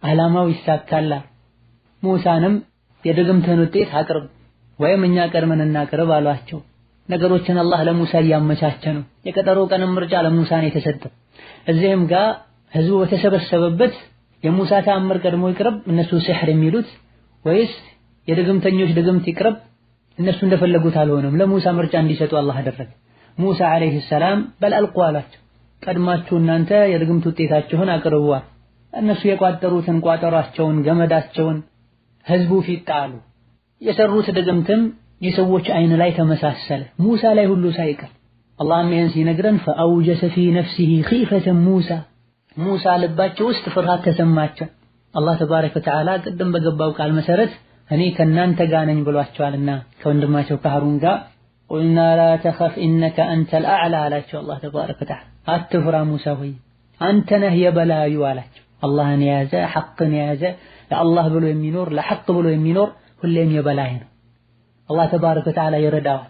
ዓላማው ይሳካላል። ሙሳንም የድግምትህን ውጤት አቅርብ ወይም እኛ ቀድመን እናቅርብ አሏቸው። ነገሮችን አላህ ለሙሳ እያመቻቸ ነው። የቀጠሮ ቀንም ምርጫ ለሙሳ ነው የተሰጠው። እዚህም ጋር ህዝቡ በተሰበሰበበት የሙሳ ተአምር ቀድሞ ይቅረብ እነሱ ሲሕር የሚሉት ወይስ የድግምተኞች ድግምት ይቅረብ እነሱ እንደፈለጉት አልሆነም። ለሙሳ ምርጫ እንዲሰጡ አላህ አደረገ። ሙሳ ዓለይሂ ሰላም በል አልቁ አላቸው። ቀድማችሁ እናንተ የድግምት ውጤታችሁን አቅርቧል። እነሱ የቋጠሩትን ቋጠሯቸውን፣ ገመዳቸውን ህዝቡ ፊት ጣሉ። የሰሩት ድግምትም የሰዎች አይን ላይ ተመሳሰለ፣ ሙሳ ላይ ሁሉ ሳይቀር። አላህም ይህን ሲነግረን ፈአውጀሰ ፊ ነፍሲሂ ኺፈተን ሙሳ ሙሳ ልባቸው ውስጥ ፍርሃት ተሰማቸው። አላህ ተባረከ ወተዓላ ቅድም በገባው ቃል መሰረት እኔ ከእናንተ ጋር ነኝ ብሏቸዋልና ከወንድማቸው ከሃሩን ጋር ቁልና ላ ተኸፍ ኢነከ አንተል አዕላ አላቸው። አላህ ተባረከ ወተዓላ አትፍራ ሙሳ ሆይ አንተ ነህ የበላዩ አላቸው። አላህን የያዘ ሐቅን የያዘ ለአላህ ብሎ የሚኖር ለሐቅ ብሎ የሚኖር ሁሌም የበላይ ነው። አላህ ተባረከ ወተዓላ ይረዳዋል።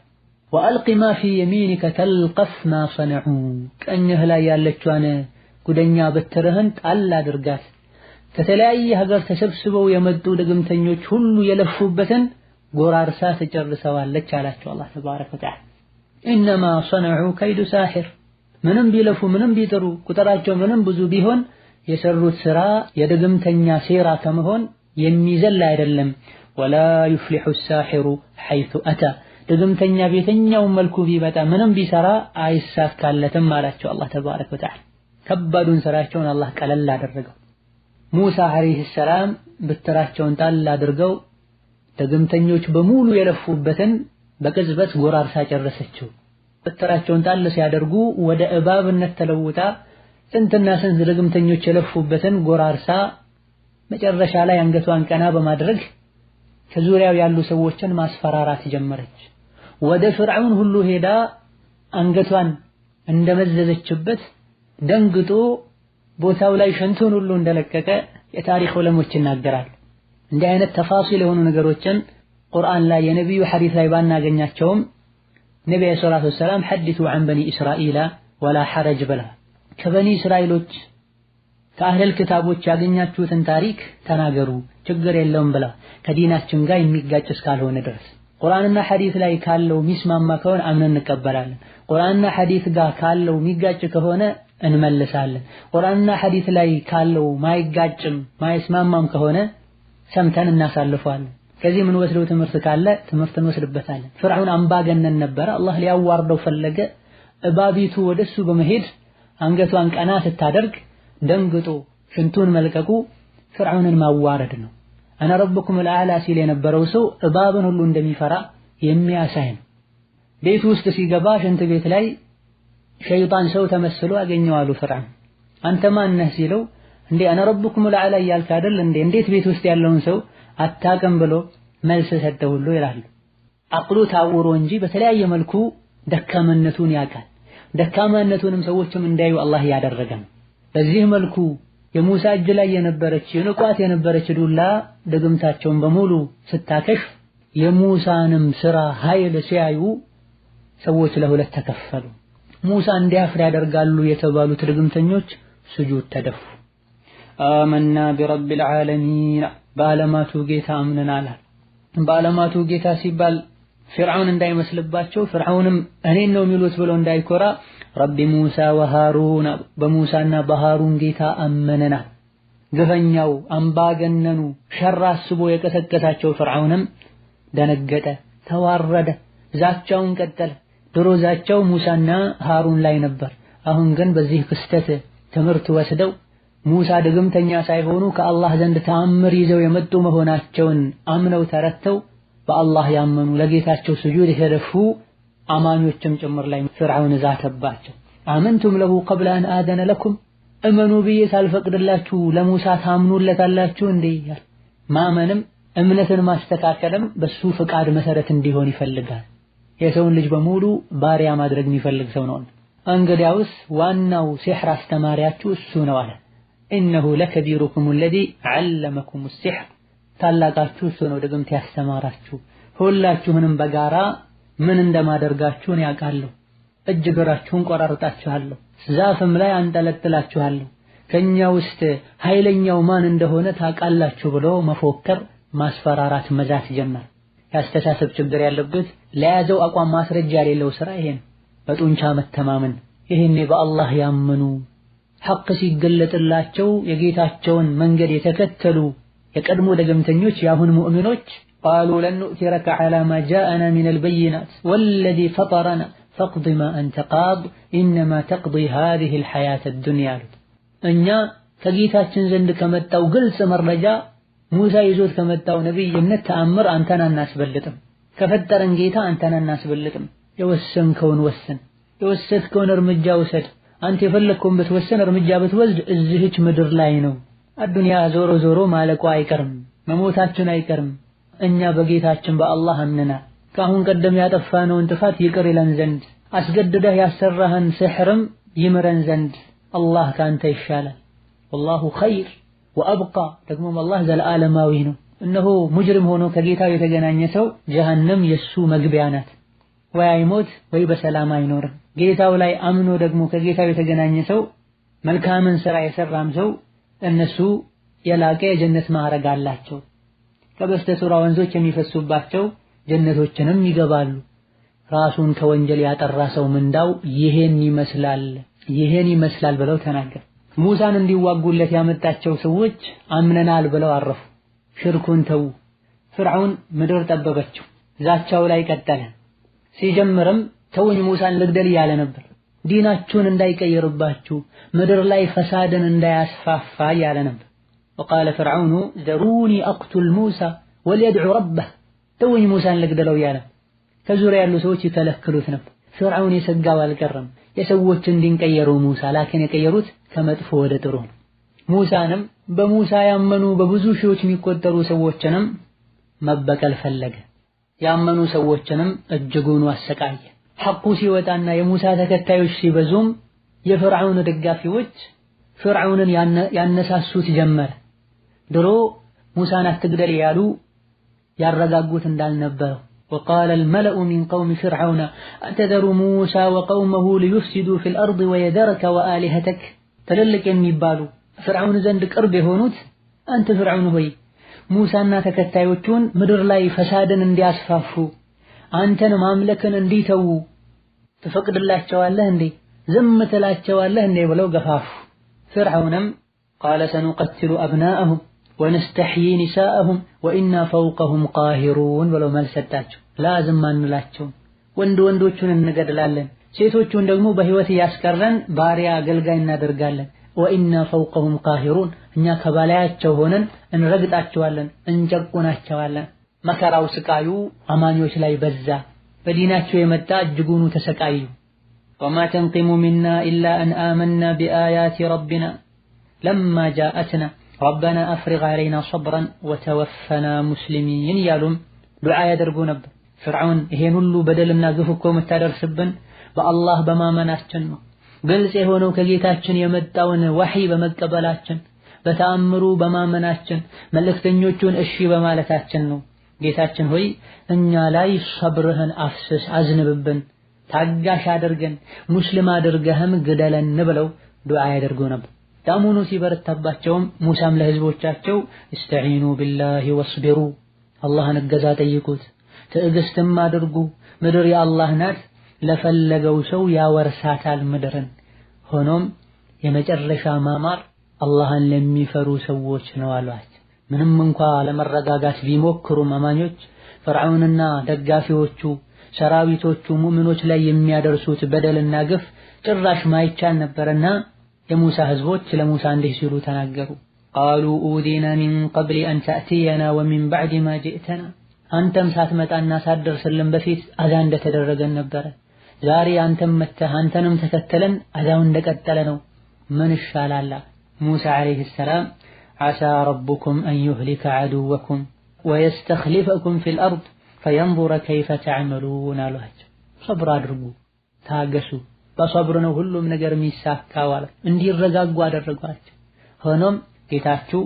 ወአልቂ ማ ፊ የሚኒከ ተልቀፍ ማ ሰነዑ ቀኝህ ላይ ያለችዋን ጉደኛ በትርህን ጣል አድርጋት። ከተለያየ ሀገር ተሰብስበው የመጡ ድግምተኞች ሁሉ የለፉበትን ጎራርሳ ትጨርሰዋለች አላቸው አላህ ተባረከ ወተዓላ። ኢነማ ሰነዑ ከይዱ ሳሒር ምንም ቢለፉ ምንም ቢጥሩ ቁጥራቸው ምንም ብዙ ቢሆን የሰሩት ስራ የድግምተኛ ሴራ ከመሆን የሚዘል አይደለም። ወላ ዩፍሊሑ ሳሒሩ ሐይቱ አታ ድግምተኛ በየትኛው መልኩ ቢመጣ ምንም ቢሰራ አይሳካለትም አላቸው አላህ ተባረከ ወተዓላ። ከባዱን ስራቸውን አላህ ቀለል አደረገው። ሙሳ ዓለይሂ ሰላም በትራቸውን ጣል አድርገው ደግምተኞች በሙሉ የለፉበትን በቅጽበት ጎራርሳ ጨረሰችው። በትራቸውን ጣል ሲያደርጉ ወደ እባብነት ተለውጣ ስንትና ስንት ደግምተኞች የለፉበትን ጎራርሳ መጨረሻ ላይ አንገቷን ቀና በማድረግ ከዙሪያው ያሉ ሰዎችን ማስፈራራት ጀመረች። ወደ ፍርዓውን ሁሉ ሄዳ አንገቷን እንደመዘዘችበት ደንግጦ ቦታው ላይ ሽንቱን ሁሉ እንደለቀቀ የታሪክ ዑለሞች ይናገራሉ። እንዲህ አይነት ተፋሲል የሆኑ ነገሮችን ቁርአን ላይ የነብዩ ሐዲስ ላይ ባናገኛቸውም ነብዩ ሰለላሁ ዐለይሂ ወሰለም ሐዲሱ عن بني እስራኤል ወላ ሐረጅ ብለዋል። ከበኒ እስራኤሎች ከአህለል ክታቦች ያገኛችሁትን ታሪክ ተናገሩ ችግር የለውም ብለዋል። ከዲናችን ጋር የሚጋጭ እስካልሆነ ድረስ ቁርአንና ሐዲስ ላይ ካለው ሚስማማ ከሆነ አምነን እንቀበላለን። ቁርአንና ሐዲስ ጋር ካለው ሚጋጭ ከሆነ እንመልሳለን። ቁርአንና ሐዲስ ላይ ካለው ማይጋጭም ማይስማማም ከሆነ ሰምተን እናሳልፈዋለን። ከዚህ ምን ወስደው ትምህርት ካለ ትምህርት እንወስድበታለን። ፍርዓውን አምባገነን ነበረ። አላህ ሊያዋርደው ፈለገ። እባቢቱ ወደሱ በመሄድ አንገቷን ቀና ስታደርግ ደንግጦ ሽንቱን መልቀቁ ፍርዓውንን ማዋረድ ነው። አነ ረብኩም አልአዕላ ሲል የነበረው ሰው እባብን ሁሉ እንደሚፈራ የሚያሳይ ነው። ቤቱ ውስጥ ሲገባ ሽንት ቤት ላይ ሸይጣን ሰው ተመስሎ አገኘው አሉ ፍርዓውን። አንተ ማን ነህ ሲለው እንዴ አነ ረብኩም አልአዕላ እያልክ አይደል እንዴ እንዴት ቤት ውስጥ ያለውን ሰው አታውቅም ብሎ መልስ ሰጠው ሁሉ ይላሉ። አቅሉ ታውሮ እንጂ በተለያየ መልኩ ደካማነቱን ያውቃል። ደካማነቱንም ሰዎችም እንዳዩ አላህ ያደረገ ነው። በዚህ መልኩ የሙሳ እጅ ላይ የነበረች የንቋት የነበረች ዱላ ድግምታቸውን በሙሉ ስታከሽፍ የሙሳንም ስራ ኃይል ሲያዩ ሰዎች ለሁለት ተከፈሉ። ሙሳ እንዲያፍር ያደርጋሉ የተባሉት ድግምተኞች ስጁድ ተደፉ። አመና ቢረቢል ዓለሚን በዓለማቱ ጌታ አምነናል። በዓለማቱ ጌታ ሲባል ፍርዓውን እንዳይመስልባቸው ፍርዓውንም እኔን ነው የሚሉት ብሎ እንዳይኮራ ረቢ ሙሳ ወሃሩን በሙሳና በሃሩን ጌታ አመነናል። ግፈኛው አምባገነኑ ሸር አስቦ የቀሰቀሳቸው ፍርዓውንም ደነገጠ፣ ተዋረደ፣ ዛቻውን ቀጠለ። ድሮ ዛቻው ሙሳና ሃሩን ላይ ነበር። አሁን ግን በዚህ ክስተት ትምህርት ወስደው ሙሳ ድግምተኛ ሳይሆኑ ከአላህ ዘንድ ተአምር ይዘው የመጡ መሆናቸውን አምነው ተረተው በአላህ ያመኑ ለጌታቸው ስጁድ የተደፉ አማኞችም ጭምር ላይ ፍርዓውን ዛተባቸው። አመንቱም ለሁ ቀብለ አን አዘነ ለኩም እመኑ ብዬ ሳልፈቅድላችሁ ለሙሳ ታምኑለታላችሁ እንዴ? ማመንም እምነትን ማስተካከልም በሱ ፍቃድ መሰረት እንዲሆን ይፈልጋል። የሰውን ልጅ በሙሉ ባሪያ ማድረግ የሚፈልግ ሰው ነው። እንግዲያውስ ዋናው ሲሕር አስተማሪያችሁ እሱ ነው አለ። إنه لكبيركم الذي علمكم السحر ታላቃችሁ እሱ ነው ድግምት ያስተማራችሁ። ሁላችሁንም በጋራ ምን እንደማደርጋችሁ እኔ አውቃለሁ። እጅ እግራችሁን ቆራርጣችኋለሁ፣ ዛፍም ላይ አንጠለጥላችኋለሁ። ከኛ ውስጥ ኃይለኛው ማን እንደሆነ ታውቃላችሁ ብሎ መፎከር፣ ማስፈራራት፣ መዛት ጀመር። ያስተሳሰብ ችግር ያለበት ለያዘው አቋም ማስረጃ የሌለው ስራ ይሄ ነው። በጡንቻ መተማመን። ይሄኔ በአላህ ያመኑ ሐቅ ሲገለጥላቸው የጌታቸውን መንገድ የተከተሉ የቀድሞ ደግምተኞች የአሁን ሙእሚኖች قالوا لن نؤثرك على ما جاءنا من البينات والذي فطرنا فاقض ما أنت قاض إنما تقضي هذه الحياة الدنيا። እኛ ከጌታችን ዘንድ ከመጣው ግልጽ መረጃ ሙሳ ይዞት ከመጣው ነብይነት ተአምር አንተን አናስበልጥም። ከፈጠረን ጌታ አንተን አናስበልጥም። የወሰንከውን ወስን፣ የወሰድከውን እርምጃ ውሰድ። አንተ የፈለግከውን ብትወስን እርምጃ ብትወስድ እዚህች ምድር ላይ ነው። አዱንያ ዞሮ ዞሮ ማለቋ አይቀርም፣ መሞታችን አይቀርም። እኛ በጌታችን በአላህ አምነናል። ከአሁን ቀደም ያጠፋነውን ጥፋት ይቅር ይለን ዘንድ አስገድደህ ያሰራህን ስሕርም ይምረን ዘንድ አላህ ካንተ ይሻላል። ወላሁ ኸይር ወአብቃ፣ ደግሞም አላህ ዘለዓለማዊ ነው። እነሆ ሙጅሪም ሆኖ ከጌታው የተገናኘ ሰው ጀሀነም የሱ መግቢያ ናት። ወይ አይሞት ወይ በሰላም አይኖርም። ጌታው ላይ አምኖ ደግሞ ከጌታው የተገናኘ ሰው መልካምን ስራ የሰራም ሰው እነሱ የላቀ የጀነት ማዕረግ አላቸው። ከበስተሱራ ወንዞች የሚፈሱባቸው ጀነቶችንም ይገባሉ። ራሱን ከወንጀል ያጠራ ሰው ምንዳው ይሄን ይመስላል፣ ይሄን ይመስላል ብለው ተናገሩ። ሙሳን እንዲዋጉለት ያመጣቸው ሰዎች አምነናል ብለው አረፉ። ሽርኩን ተዉ። ፍርዓውን ምድር ጠበበችው፣ ዛቻው ላይ ቀጠለ። ሲጀምርም ተውኝ ሙሳን ልግደል እያለ ነበር። ዲናችሁን እንዳይቀይርባችሁ ምድር ላይ ፈሳድን እንዳያስፋፋ እያለ ነበር። وقال فرعون ذروني أقتل موسى وليدع ربه ተወኝ ሙሳን ልግደለው እያለ ከዙሪያ ያሉ ሰዎች ይከለክሉት ነበር። ፍርዓውን የሰጋው አልቀረም የሰዎች እንዲንቀየሩ ሙሳ ላኪን የቀየሩት ከመጥፎ ወደ ጥሩ። ሙሳንም በሙሳ ያመኑ በብዙ ሺዎች የሚቆጠሩ ሰዎችንም መበቀል ፈለገ። ያመኑ ሰዎችንም እጅጉን አሰቃየ። ሐቁ ሲወጣና የሙሳ ተከታዮች ሲበዙም የፍርዓውን ደጋፊዎች ፍርዓውንን ያነሳሱት ጀመረ። ድሮ ሙሳን አትግደል ያሉ ያረጋጉት እንዳልነበረው وقال الملأ من قوم فرعون أتذر موسى وقومه ليفسدوا في الأرض ويذرك وآلهتك ትልልቅ የሚባሉ ፍርዓውን ዘንድ ቅርብ የሆኑት አንተ ፍርዓውን ሆይ ሙሳና ተከታዮቹን ምድር ላይ ፈሳድን እንዲያስፋፉ አንተን ማምለክን እንዲተዉ ትፈቅድላቸዋለህ እንዴ? ዝም ትላቸዋለህ እንዴ? ብለው ገፋፉ። ፍርዓውንም قال سنقتل أبناءهم ونستحيي نساءهم وإنا فوقهم قاهرون ብለው መልስ ሰጣቸው። ላዝም አንላቸውም፣ ወንድ ወንዶቹን እንገድላለን፣ ሴቶቹን ደግሞ በህይወት እያስቀረን ባሪያ አገልጋይ እናደርጋለን። وإنا فوقهم قاهرون እኛ ከበላያቸው ሆነን እንረግጣቸዋለን፣ እንጨቁናቸዋለን። መከራው ስቃዩ አማኞች ላይ በዛ። በዲናቸው የመጣ እጅጉኑ ተሰቃዩ። وما تنقم منا إلا أن آمنا بآيات ربنا لما جاءتنا ربنا أفرغ علينا صبرا وتوفنا مسلمين እያሉም ዱዓ ያደርጉ ነበር። ፍርዓውን ይሄን ሁሉ በደልና ግፍ እኮ የምታደርስብን በአላህ በማመናችን ነው፣ ግልጽ የሆነው ከጌታችን የመጣውን ወህይ በመቀበላችን በተአምሩ በማመናችን መልእክተኞቹን እሺ በማለታችን ነው። ጌታችን ሆይ እኛ ላይ ሰብርህን አፍስስ፣ አዝንብብን፣ ታጋሽ አድርገን ሙስሊም አድርገህም ግደለን ብለው ዱዓ ያደርጉ ነበር። ዳሙኑ ሲበረታባቸውም ሙሳም ለህዝቦቻቸው استعينوا بالله واصبروا አላህን እገዛ ጠይቁት፣ ትዕግስትም አድርጉ፣ ምድር የአላህ ናት፣ ለፈለገው ሰው ያወርሳታል ምድርን። ሆኖም የመጨረሻ ማማር አላህን ለሚፈሩ ሰዎች ነው አሏቸው። ምንም እንኳ ለመረጋጋት ቢሞክሩም አማኞች ፍርዓውንና ደጋፊዎቹ ሰራዊቶቹ ሙእሚኖች ላይ የሚያደርሱት በደልና ግፍ ጭራሽ ማይቻል ነበርና የሙሳ ህዝቦች ለሙሳ እንዲህ ሲሉ ተናገሩ። قالوا أوذينا من قبل أن تأتينا ومن بعد ما جئتنا አንተም ሳትመጣና ሳትደርስልን በፊት አዛ እንደተደረገን ነበረ። ዛሬ አንተም መተህ አንተንም ተከተለን አዛው እንደቀጠለ ነው። ምን ይሻላል? ሙሳ عليه السلام عسى ربكم أن يهلك عدوكم ويستخلفكم في الأرض فينظر كيف تعملون አሏቸው። ሰብር አድርጉ፣ ታገሱ፣ በሰብር ነው ሁሉም ነገር የሚሳካው አለ። እንዲረጋጉ አደረጓቸው። ሆኖም ጌታችሁ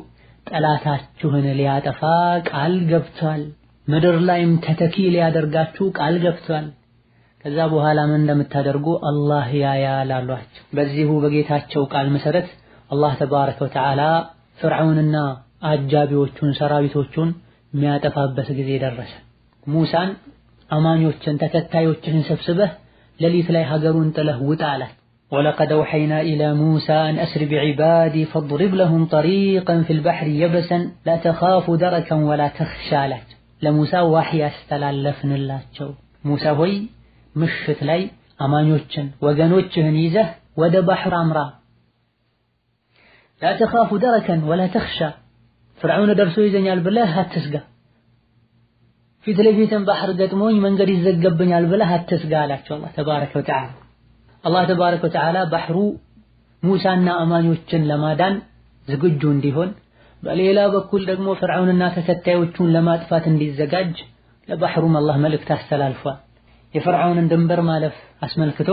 ጠላታችሁን ሊያጠፋ ቃል ገብቷል፣ ምድር ላይም ተተኪ ሊያደርጋችሁ ቃል ገብቷል። ከዛ በኋላ ምን እንደምታደርጉ አላህ ያያል አሏቸው። በዚሁ በጌታቸው ቃል መሰረት አላህ ተባረከ ወተዓላ ፍርዓውንና አጃቢዎቹን ሰራዊቶቹን የሚያጠፋበት ጊዜ ደረሰ። ሙሳን አማኞችን ተከታዮችህን ሰብስበህ ሌሊት ላይ ሀገሩን ጥለህ ውጣ አላት። ولقد أوحينا إلى موسى أن أسر بعبادي فاضرب لهم طريقا في البحر يبسا لا تخاف دركا ولا تخشى አላቸው። ለሙሳ ዋህይ ያስተላለፍንላቸው። ሙሳ ሆይ ምሽት ላይ አማኞችን ወገኖችህን ይዘህ ወደ ባህር አምራ፣ لا تخاف دركا ولا تخشى ፍርዓውን ደርሶ ይዘኛል ብለህ አትስጋ፣ ፊት ለፊትም ባህር ገጥሞኝ መንገድ ይዘገብኛል ብለህ አትስጋ አላቸው። አላህ ተባረከ ወተዓላ አላህ ተባረከ ወተዓላ ባህሩ ሙሳና አማኞችን ለማዳን ዝግጁ እንዲሆን በሌላ በኩል ደግሞ ፍርዓውንና ተከታዮቹን ለማጥፋት እንዲዘጋጅ ለባህሩም አላህ መልእክት አስተላልፏል። የፍርዓውንን ድንበር ማለፍ አስመልክቶ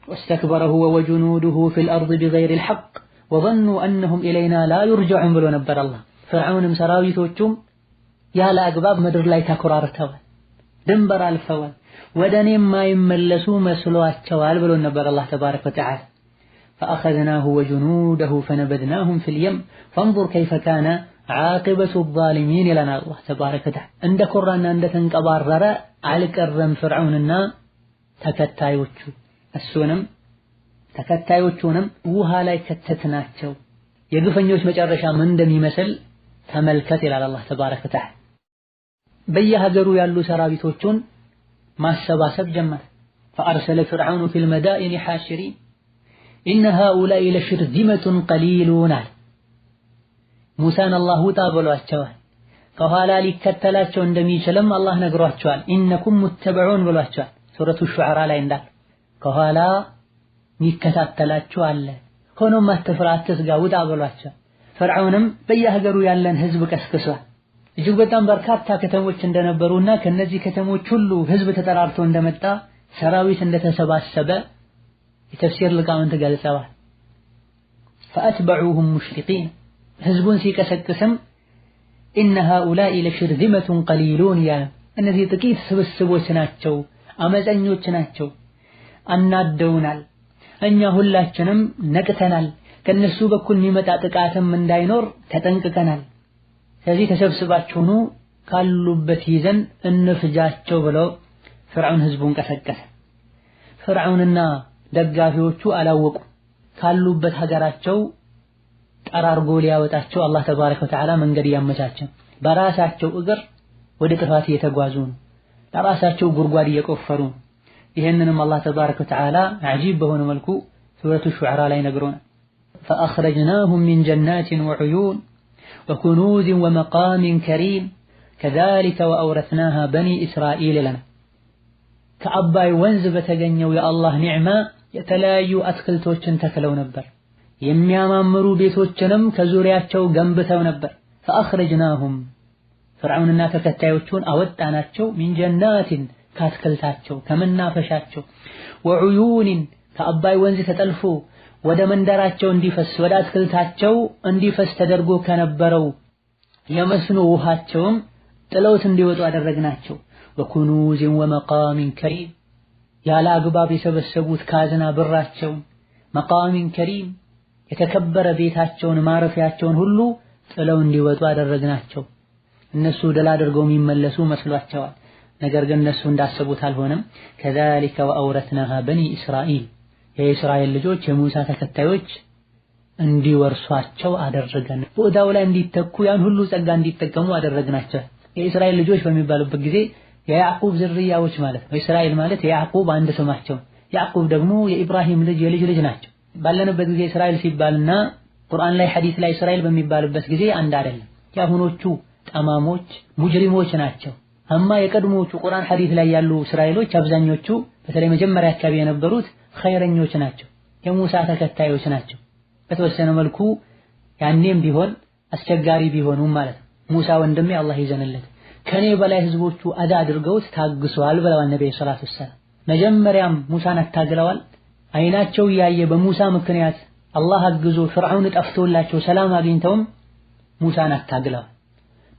واستكبر هو وجنوده في الأرض بغير الحق وظنوا أنهم إلينا لا يرجعون ብሎ ነበር አላህ። ፍርዓውንም ሰራዊቶቹም ያለ አግባብ ምድር ላይ ተኮራርተዋል፣ ድንበር አልፈዋል፣ ወደ እኔ የማይመለሱ መስሏቸዋል ብሎ ነበር አላህ ተባረከ ወተዓላ። فأخذناه وجنوده فنبذناهم في اليم فانظر كيف كان عاقبة الظالمين ይለናል አላህ ተባረከ ወተዓላ። እንደ ኮራና እንደ ተንቀባረረ አልቀረም ፍርዓውንና ተከታዮቹ፣ እሱንም ተከታዮቹንም ውሃ ላይ ከተትናቸው። የግፈኞች መጨረሻ ምን እንደሚመስል ተመልከት ይላል አላህ ተባረከ ወተዓላ። በየሀገሩ ያሉ ሰራዊቶቹን ማሰባሰብ ጀመረ። فأرسل فرعون في المدائن حاشرين إن هؤلاء لشرذمة قليلون አለ። ሙሳን አላህ ውጣ ብሏቸዋል። ከኋላ ሊከተላቸው እንደሚችልም አላህ ነግሯቸዋል። ኢነኩም ሙተበዑን ብሏቸዋል። ሱረቱ ሹዓራ ላይ እንዳለ ከኋላ የሚከታተላችሁ አለ፣ ሆኖም አትፍራ፣ አትስጋ፣ ውጣ ብሏቸዋል። ፈርዖንም በየሀገሩ ያለን ህዝብ ቀስቅሷል። እጅግ በጣም በርካታ ከተሞች እንደነበሩና ከነዚህ ከተሞች ሁሉ ህዝብ ተጠራርቶ እንደመጣ ሰራዊት እንደተሰባሰበ የተፍሲር ሊቃውንት ገልጸዋል። ፈአትበዑሁም ሙሽሪቂን ህዝቡን ሲቀሰቅስም ኢነ ሃኡላኢ ለሽርዚመቱን ቀሊሉን ያለ እነዚህ ጥቂት ስብስቦች ናቸው፣ አመፀኞች ናቸው፣ አናደውናል፣ እኛ ሁላችንም ነቅተናል፣ ከነሱ በኩል የሚመጣ ጥቃትም እንዳይኖር ተጠንቅቀናል። ስለዚህ ተሰብስባችሁ ኑ ካሉበት ይዘን እንፍጃቸው ብለው ፍርዓውን ህዝቡን ቀሰቀሰ። ፍርዓውንና ደጋፊዎቹ አላወቁ። ካሉበት ሀገራቸው ጠራርጎ ሊያወጣቸው አላህ ተባረከ ወተዓላ መንገድ እያመቻቸ በራሳቸው እግር ወደ ጥፋት እየተጓዙ ነው። ለራሳቸው ጉድጓድ እየቆፈሩ ነው። ይህንንም አላህ ተባረከ ወተዓላ አጂብ በሆነ መልኩ ሱረቱ ሹዓራ ላይ ነግሮናል። ፈአኽረጅናሁም ሚን ጀናትን ወዑዩን ወኩኑዝን ወመቃሚን ከሪም ከዛሊከ ወአውረስናሃ በኒ እስራኤል ለና። ከአባይ ወንዝ በተገኘው የአላህ ኒዕማ የተለያዩ አትክልቶችን ተክለው ነበር። የሚያማምሩ ቤቶችንም ከዙሪያቸው ገንብተው ነበር። ፈአኽረጅናሁም ፍርዓውንና ተከታዮቹን አወጣናቸው ሚን ጀናትን ከአትክልታቸው ከመናፈሻቸው፣ ወዑዩንን ከአባይ ወንዝ ተጠልፎ ወደ መንደራቸው እንዲፈስ ወደ አትክልታቸው እንዲፈስ ተደርጎ ከነበረው የመስኖ ውሃቸውም ጥለውት እንዲወጡ አደረግናቸው። ወኩኑዝን ወመቃሚን ከሪም ያለ አግባብ የሰበሰቡት ካዝና ብራቸውን፣ መቃሚን ከሪም የተከበረ ቤታቸውን ማረፊያቸውን ሁሉ ጥለው እንዲወጡ አደረግናቸው። እነሱ ድል አድርገው የሚመለሱ መስሏቸዋል። ነገር ግን እነሱ እንዳሰቡት አልሆነም። ከዛሊከ ወአውረትናሃ በኒ እስራኤል የእስራኤል ልጆች የሙሳ ተከታዮች እንዲወርሷቸው አደረገን። ቦታው ላይ እንዲተኩ ያን ሁሉ ጸጋ እንዲጠቀሙ አደረግናቸው። የእስራኤል ልጆች በሚባሉበት ጊዜ የያዕቁብ ዝርያዎች ማለት ነው። እስራኤል ማለት የያዕቁብ አንድ ስማቸው፣ ያዕቁብ ደግሞ የኢብራሂም ልጅ የልጅ ልጅ ናቸው። ባለንበት ጊዜ እስራኤል ሲባልና ቁርአን ላይ ሐዲስ ላይ እስራኤል በሚባልበት ጊዜ አንድ አይደለም። የአሁኖቹ ጠማሞች ሙጅሪሞች ናቸው። አማ የቀድሞዎቹ ቁርአን ሐዲስ ላይ ያሉ እስራኤሎች አብዛኞቹ በተለይ መጀመሪያ አካባቢ የነበሩት ኸይረኞች ናቸው፣ የሙሳ ተከታዮች ናቸው። በተወሰነ መልኩ ያኔም ቢሆን አስቸጋሪ ቢሆኑም ማለት ነው። ሙሳ ወንድሜ አላህ ይዘንለት ከኔ በላይ ህዝቦቹ አዳ አድርገውት ታግሰዋል ብለዋል ነብዩ ሰለላሁ ዐለይሂ ወሰለም። መጀመሪያም ሙሳን አታግለዋል። አይናቸው እያየ በሙሳ ምክንያት አላህ አግዞ ፍርዓውን ጠፍቶላቸው ሰላም አግኝተውም ሙሳን አታግለዋል።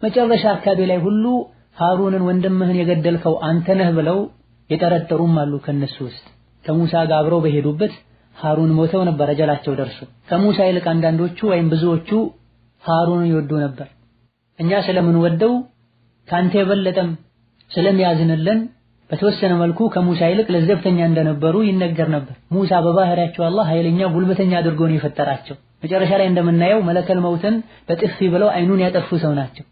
መጨረሻ አካባቢ ላይ ሁሉ ሃሩንን ወንድምህን የገደልከው አንተ ነህ ብለው የጠረጠሩም አሉ። ከነሱ ውስጥ ከሙሳ ጋር አብረው በሄዱበት ሃሩን ሞተው ነበር አጀላቸው ደርሶ። ከሙሳ ይልቅ አንዳንዶቹ ወይም ብዙዎቹ ሃሩንን ይወዱ ነበር። እኛ ስለምንወደው ካንተ የበለጠም ስለሚያዝንልን በተወሰነ መልኩ ከሙሳ ይልቅ ለዘብተኛ እንደነበሩ ይነገር ነበር። ሙሳ በባህሪያቸው አላህ ኃይለኛ ጉልበተኛ አድርጎ ነው የፈጠራቸው። መጨረሻ ላይ እንደምናየው መለከል መውትን በጥፊ ብለው አይኑን ያጠፉ ሰው ናቸው።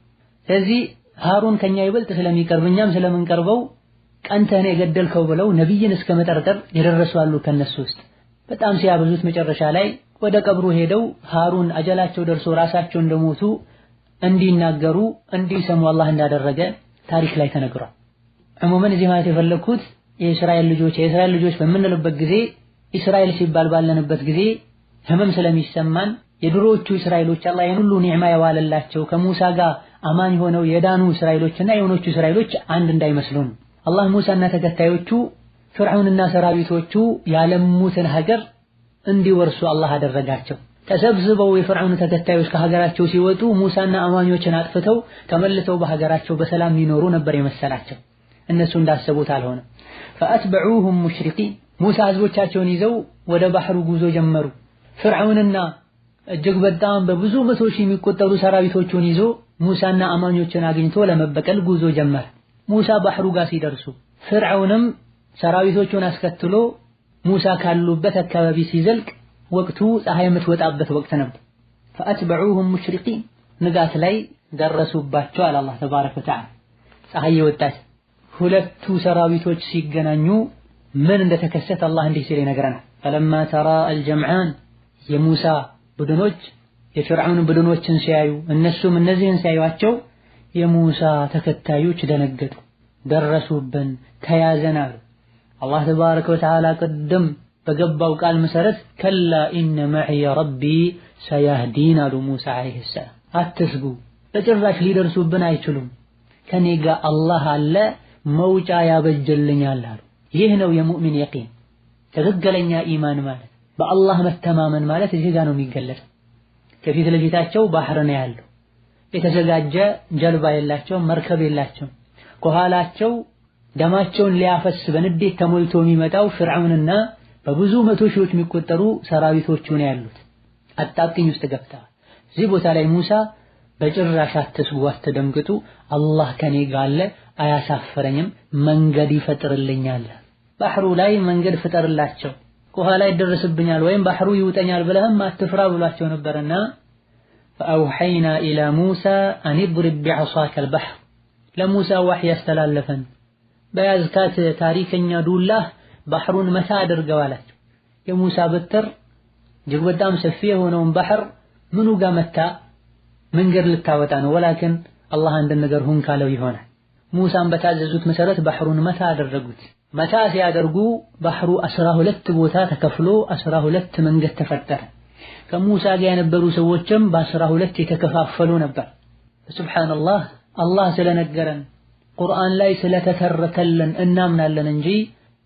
ስለዚህ ሃሩን ከኛ ይበልጥ ስለሚቀርብ እኛም ስለምንቀርበው ቀንተህ ነው የገደልከው ብለው ነብይን እስከ መጠርጠር የደረሱ አሉ ከነሱ ውስጥ። በጣም ሲያበዙት መጨረሻ ላይ ወደ ቀብሩ ሄደው ሃሩን አጀላቸው ደርሶ ራሳቸው እንደሞቱ እንዲናገሩ እንዲሰሙ አላህ እንዳደረገ ታሪክ ላይ ተነግሯል። عموما እዚህ ማለት የፈለኩት የእስራኤል ልጆች በምንልበት ጊዜ እስራኤል ሲባል ባለንበት ጊዜ ህመም ስለሚሰማን የድሮዎቹ እስራኤሎች አላህ ይሄን ሁሉ ኒዕማ የዋለላቸው ከሙሳ ጋር አማኝ ሆነው የዳኑ እስራኤሎችና የሆኖቹ እስራኤሎች አንድ እንዳይመስሉን አላህ ሙሳና ተከታዮቹ ፍርዓውንና ሰራዊቶቹ ያለሙትን ሀገር እንዲወርሱ አላህ አደረጋቸው። ተሰብስበው የፍርዓውን ተከታዮች ከሀገራቸው ሲወጡ ሙሳና አማኞችን አጥፍተው ተመልሰው በሀገራቸው በሰላም ይኖሩ ነበር የመሰላቸው። እነሱ እንዳሰቡት አልሆነም። ፈአትበዑሁም ሙሽሪቂን ሙሳ ህዝቦቻቸውን ይዘው ወደ ባህሩ ጉዞ ጀመሩ። ፍርዓውንና እጅግ በጣም በብዙ መቶ ሺህ የሚቆጠሩ ሰራዊቶቹን ይዞ ሙሳና አማኞችን አግኝቶ ለመበቀል ጉዞ ጀመረ። ሙሳ ባህሩ ጋር ሲደርሱ ፍርዓውንም ሰራዊቶቹን አስከትሎ ሙሳ ካሉበት አካባቢ ሲዘልቅ ወቅቱ ፀሐይ የምትወጣበት ወቅት ነበር። ፈአትበዑሁም ሙሽሪቂን ንጋት ላይ ደረሱባቸው አለ አላህ ተባረከ ወተዓላ። ፀሐይ የወጣች ሁለቱ ሰራዊቶች ሲገናኙ ምን እንደተከሰተ አላህ እንዲህ ሲል ይነግረናል። ፈለማ ተራ አልጀምዓን የሙሳ ቡድኖች የፍርዓውን ቡድኖችን ሲያዩ እነሱም እነዚህን ሲያዩአቸው የሙሳ ተከታዮች ደነገጡ። ደረሱብን፣ ተያዘን አሉ። አላህ ተባረከ ወተዓላ ቅድም በገባው ቃል መሰረት ከላ ኢነ መዕየ ረቢ ሰያህዲን አሉ ሙሳ ዓለይሂ ሰላም። አትስጉ፣ በጭራሽ ሊደርሱብን አይችሉም፣ ከኔ ጋር አላህ አለ፣ መውጫ ያበጀልኛል አሉ። ይህ ነው የሙእሚን የቂን፣ ትክክለኛ ኢማን ማለት በአላህ መተማመን ማለት እዚህ ጋር ነው የሚገለጸው። ከፊት ለፊታቸው ባህር ነው ያለው። የተዘጋጀ ጀልባ የላቸውም፣ መርከብ የላቸውም። ከኋላቸው ደማቸውን ሊያፈስ በንዴት ተሞልቶ የሚመጣው ፍርዓውንና በብዙ መቶ ሺዎች የሚቆጠሩ ሰራዊቶቹ ነው ያሉት። አጣብቂኝ ውስጥ ገብተዋል። እዚህ ቦታ ላይ ሙሳ በጭራሽ አትስጉ፣ አትደንግጡ፣ አላህ ከኔ ጋር አለ፣ አያሳፍረኝም፣ መንገድ ይፈጥርልኛል። ባህሩ ላይ መንገድ ፍጠርላቸው፣ ከኋላ ይደርስብኛል ወይም ባህሩ ይውጠኛል ብለህም አትፍራ ብሏቸው ነበርና ፈአውሐይና ኢላ ሙሳ አን ኢድሪብ ቢዐሳከ አልበሕር ለሙሳ ዋህይ ያስተላለፈን በያዝካት ታሪከኛ ዱላህ ባህሩን መታ አድርገው አላቸው። የሙሳ በትር እጅግ በጣም ሰፊ የሆነውን ባህር ምኑ ጋር መታ? መንገድ ልታወጣ ነው። ወላኪን አላህ አንድ ነገር ሁን ካለው ይሆናል። ሙሳን በታዘዙት መሰረት ባህሩን መታ አደረጉት። መታ ሲያደርጉ ባህሩ 12 ቦታ ተከፍሎ 12 መንገድ ተፈጠረ። ከሙሳ ጋር የነበሩ ሰዎችም በ12 የተከፋፈሉ ነበር። ሱብሃንአላህ አላህ ስለነገረን ቁርአን ላይ ስለተተረከልን እናምናለን እንጂ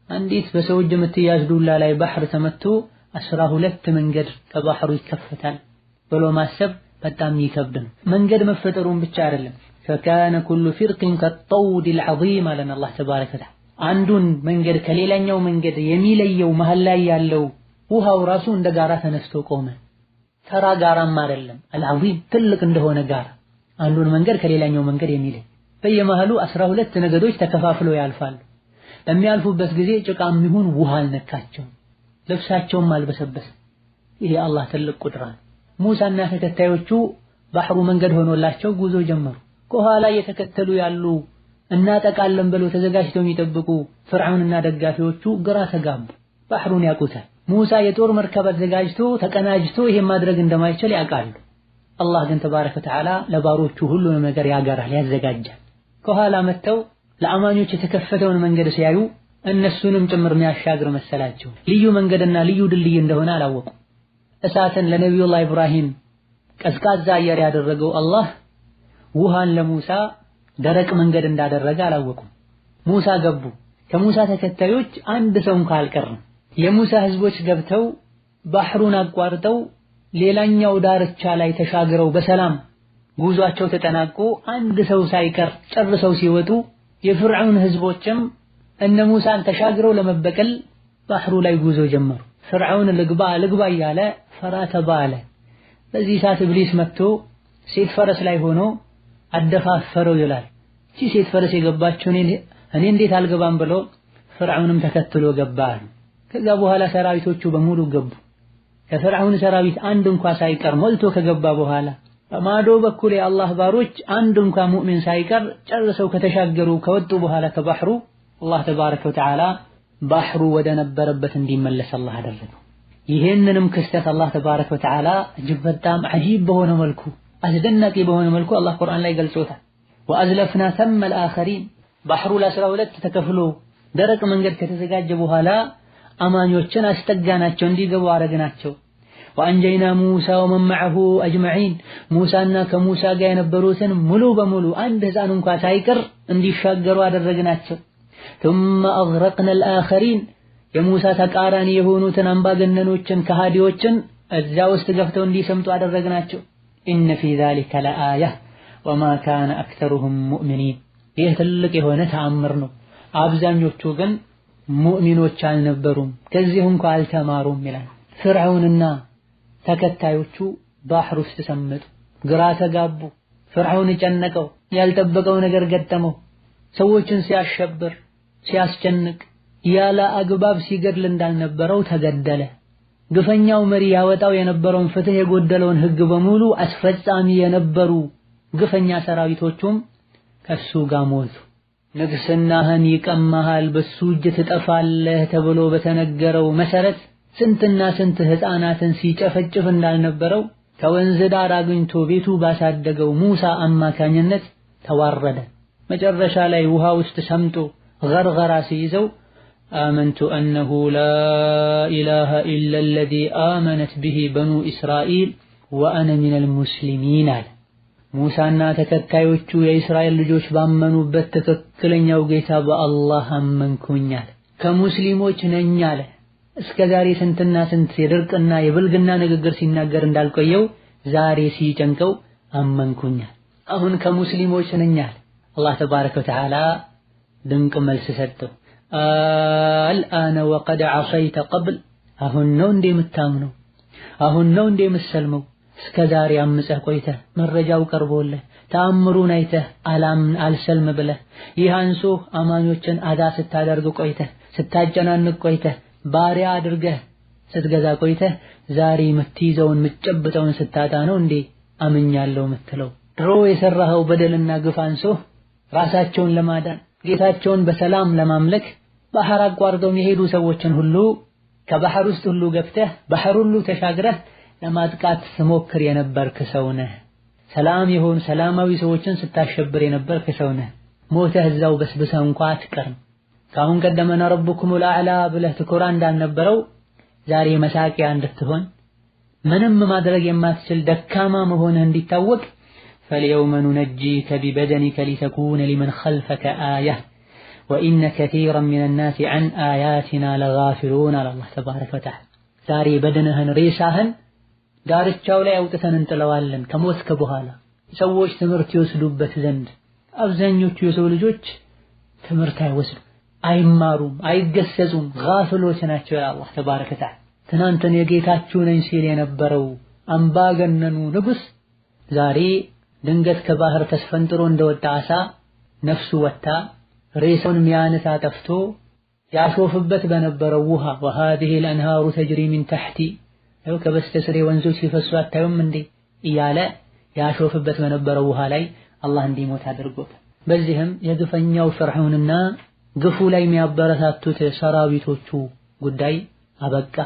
አንዲት በሰው እጅ የምትያዝ ዱላ ላይ ባህር ተመቶ 12 መንገድ ከባህሩ ይከፈታል ብሎ ማሰብ በጣም ይከብድ ነው። መንገድ መፈጠሩን ብቻ አይደለም فكان كل فرق كالطود العظيم አለን አላህ ተባረከ ወተዓላ። አንዱን መንገድ ከሌላኛው መንገድ የሚለየው መሃል ላይ ያለው ውሃው ራሱ እንደ ጋራ ተነስቶ ቆመ። ተራ ጋራም አይደለም፣ አልዓዚም ትልቅ እንደሆነ ጋራ አንዱን መንገድ ከሌላኛው መንገድ የሚለይ በየመሃሉ 12 ነገዶች ተከፋፍለው ያልፋሉ። በሚያልፉበት ጊዜ ጭቃም ይሁን ውሃ አልነካቸውም፣ ልብሳቸውም አልበሰበሰም። ይሄ አላህ ትልቅ ቁድራ ነው። ሙሳና ተከታዮቹ ባህሩ መንገድ ሆኖላቸው ጉዞ ጀመሩ። ከኋላ እየተከተሉ ያሉ እናጠቃለን ብለው ተዘጋጅተው የሚጠብቁ ፍርዓውንና ደጋፊዎቹ ግራ ተጋቡ። ባህሩን ያውቁታል። ሙሳ የጦር መርከብ አዘጋጅቶ ተቀናጅቶ ይሄን ማድረግ እንደማይችል ያውቃሉ። አላህ ግን ተባረከ ወተዓላ ለባሮቹ ሁሉንም ነገር ያገራል፣ ያዘጋጃል። ከኋላ መጥተው ለአማኞች የተከፈተውን መንገድ ሲያዩ እነሱንም ጭምር የሚያሻግር መሰላቸው። ልዩ መንገድና ልዩ ድልድይ እንደሆነ አላወቁ። እሳትን ለነቢዩላህ ኢብራሂም ቀዝቃዛ አየር ያደረገው አላህ ውሃን ለሙሳ ደረቅ መንገድ እንዳደረገ አላወቁም። ሙሳ ገቡ። ከሙሳ ተከታዮች አንድ ሰው እንኳን አልቀረም። የሙሳ ህዝቦች ገብተው ባህሩን አቋርጠው ሌላኛው ዳርቻ ላይ ተሻግረው በሰላም ጉዟቸው ተጠናቆ አንድ ሰው ሳይቀር ጨርሰው ሲወጡ የፍርዓውን ህዝቦችም እነ ሙሳን ተሻግረው ለመበቀል ባህሩ ላይ ጉዞ ጀመሩ። ፍርዓውን ልግባ ልግባ እያለ ፈራ ተባለ። በዚህ ሰዓት ኢብሊስ መጥቶ ሴት ፈረስ ላይ ሆኖ አደፋፈረው ይላል። እቺ ሴት ፈረስ የገባችው እኔ እንዴት አልገባም ብሎ ፍርዓውንም ተከትሎ ገባ። ከዛ በኋላ ሰራዊቶቹ በሙሉ ገቡ። ከፍርዓውን ሰራዊት አንድ እንኳን ሳይቀር ሞልቶ ከገባ በኋላ በማዶ በኩል የአላህ ባሮች አንድ እንኳን ሙእሚን ሳይቀር ጨርሰው ከተሻገሩ ከወጡ በኋላ ከባህሩ አላህ ተባረከ ወተዓላ ባህሩ ወደ ነበረበት እንዲመለስ አላህ አደረገው። ይሄንንም ክስተት አላህ ተባረከ ወተዓላ እጅግ በጣም አጂብ በሆነ መልኩ አስደናቂ በሆነ መልኩ አላህ ቁርአን ላይ ገልጾታል። ወአዝለፍና ተመ አልአኸሪን ባህሩ ለ12 ተከፍሎ ደረቅ መንገድ ከተዘጋጀ በኋላ አማኞችን አስጠጋናቸው እንዲገቡ አረግናቸው። ወአንጀይና ሙሳ ወመን መዐሁ አጅመዒን ሙሳና ከሙሳ ጋር የነበሩትን ሙሉ በሙሉ አንድ ህፃን እንኳን ሳይቀር እንዲሻገሩ አደረግናቸው። ثم أغرقنا الآخرين የሙሳ ተቃራኒ የሆኑትን አምባገነኖችን ከሃዲዎችን እዛ ውስጥ ገፍተው እንዲሰምጡ አደረግናቸው። إن في ذلك لآية وما كان أكثرهم مؤمنين ይህ ትልቅ የሆነ ተአምር ነው። አብዛኞቹ ግን ሙእሚኖች አልነበሩም፣ ከዚህ እንኳን አልተማሩም ይላል። ፍርዓውንና ተከታዮቹ ባህር ውስጥ ሰመጡ፣ ግራ ተጋቡ። ፍርዓውን ጨነቀው፣ ያልጠበቀው ነገር ገጠመው። ሰዎችን ሲያሸብር ሲያስጨንቅ ያለ አግባብ ሲገድል እንዳልነበረው ተገደለ። ግፈኛው መሪ ያወጣው የነበረውን ፍትህ የጎደለውን ህግ በሙሉ አስፈጻሚ የነበሩ ግፈኛ ሰራዊቶቹም ከሱ ጋር ሞቱ። ንግስናህን ይቀማሃል፣ በሱ እጅ ትጠፋለህ ተብሎ በተነገረው መሰረት ስንትና ስንት ህፃናትን ሲጨፈጭፍ እንዳልነበረው ከወንዝ ዳር አግኝቶ ቤቱ ባሳደገው ሙሳ አማካኝነት ተዋረደ። መጨረሻ ላይ ውሃ ውስጥ ሰምጦ ገርገራ ሲይዘው آمنت أنه لا إله إلا الذي آمنت به بنو إسرائيل وأنا من المسلمين አለ። ሙሳና ተከታዮቹ የእስራኤል ልጆች ባመኑበት ትክክለኛው ጌታ በአላህ አመንኩኝ አለ። ከሙስሊሞች ነኝ አለ። እስከ ዛሬ ስንትና ስንት የድርቅና የብልግና ንግግር ሲናገር እንዳልቆየው ዛሬ ሲጨንቀው አመንኩኝ አለ። አሁን ከሙስሊሞች ነኝ አለ። አላህ ተባረከ ወተዓላ ድንቅ መልስ ሰጠው። አልአነ ወቀድ ዐሰይተ ቀብል፣ አሁን ነው እንዴ የምታምነው? አሁን ነው እንዴ የምትሰልመው? እስከ ዛሬ አምፀህ ቆይተህ መረጃው ቀርቦልህ ተአምሩን አይተህ አላምን አልሰልም ብለህ ይህ አንሶህ አማኞችን አዛ ስታደርግ ቆይተህ ስታጨናንቅ ቆይተህ ባሪያ አድርገህ ስትገዛ ቆይተህ ዛሬ የምትይዘውን የምትጨብጠውን ስታጣ ነው እንዴ አምኛለሁ የምትለው? ድሮ የሰራኸው በደልና ግፍ አንሶህ ራሳቸውን ለማዳን ጌታቸውን በሰላም ለማምለክ ባህር አቋርጠው የሄዱ ሰዎችን ሁሉ ከባህር ውስጥ ሁሉ ገብተህ ባህር ሁሉ ተሻግረህ ለማጥቃት ስሞክር የነበርክ ሰው ነህ። ሰላም የሆኑ ሰላማዊ ሰዎችን ስታሸብር የነበርክ ሰው ነህ። ሞተህ እዛው በስብሰህ እንኳ አትቀርም። ከአሁን ቀደም أنا ربكم الأعلى ብለህ ትኮራ እንዳልነበረው ዛሬ መሳቂያ እንድትሆን ምንም ማድረግ የማትችል ደካማ መሆንህ እንዲታወቅ فاليوم ننجيك ببدنك لتكون لمن خلفك آية وإن كثيرا من الناس عن آياتنا لغافلون አለ አላህ ተባረከ ወተዓላ። ዛሬ በድንህን ሬሳህን ዳርቻው ላይ አውጥተን እንጥለዋለን ከሞትክ በኋላ ሰዎች ትምህርት ይወስዱበት ዘንድ። አብዛኞቹ የሰው ልጆች ትምህርት አይወስዱም፣ አይማሩም፣ አይገሰጹም፣ ጋፍሎች ናቸው ይላል አላህ ተባረከ ወተዓላ። ትናንትን የጌታችሁ ነኝ ሲል የነበረው አምባገነኑ ንጉስ ዛሬ ድንገት ከባህር ተስፈንጥሮ እንደወጣ አሳ ነፍሱ ወጣ ሬሳውን የሚያነሳ ጠፍቶ ያሾፍበት በነበረው ውሃ وهذه الأنهار تجري من تحتي ያው ከበስተስሬ ወንዞች ሲፈሱ አታዩም እንዴ እያለ ያሾፍበት በነበረው ውሃ ላይ አላህ እንዲሞት አድርጎታል። በዚህም የግፈኛው ፍርዓውንና ግፉ ላይ የሚያበረታቱት ሰራዊቶቹ ጉዳይ አበቃ።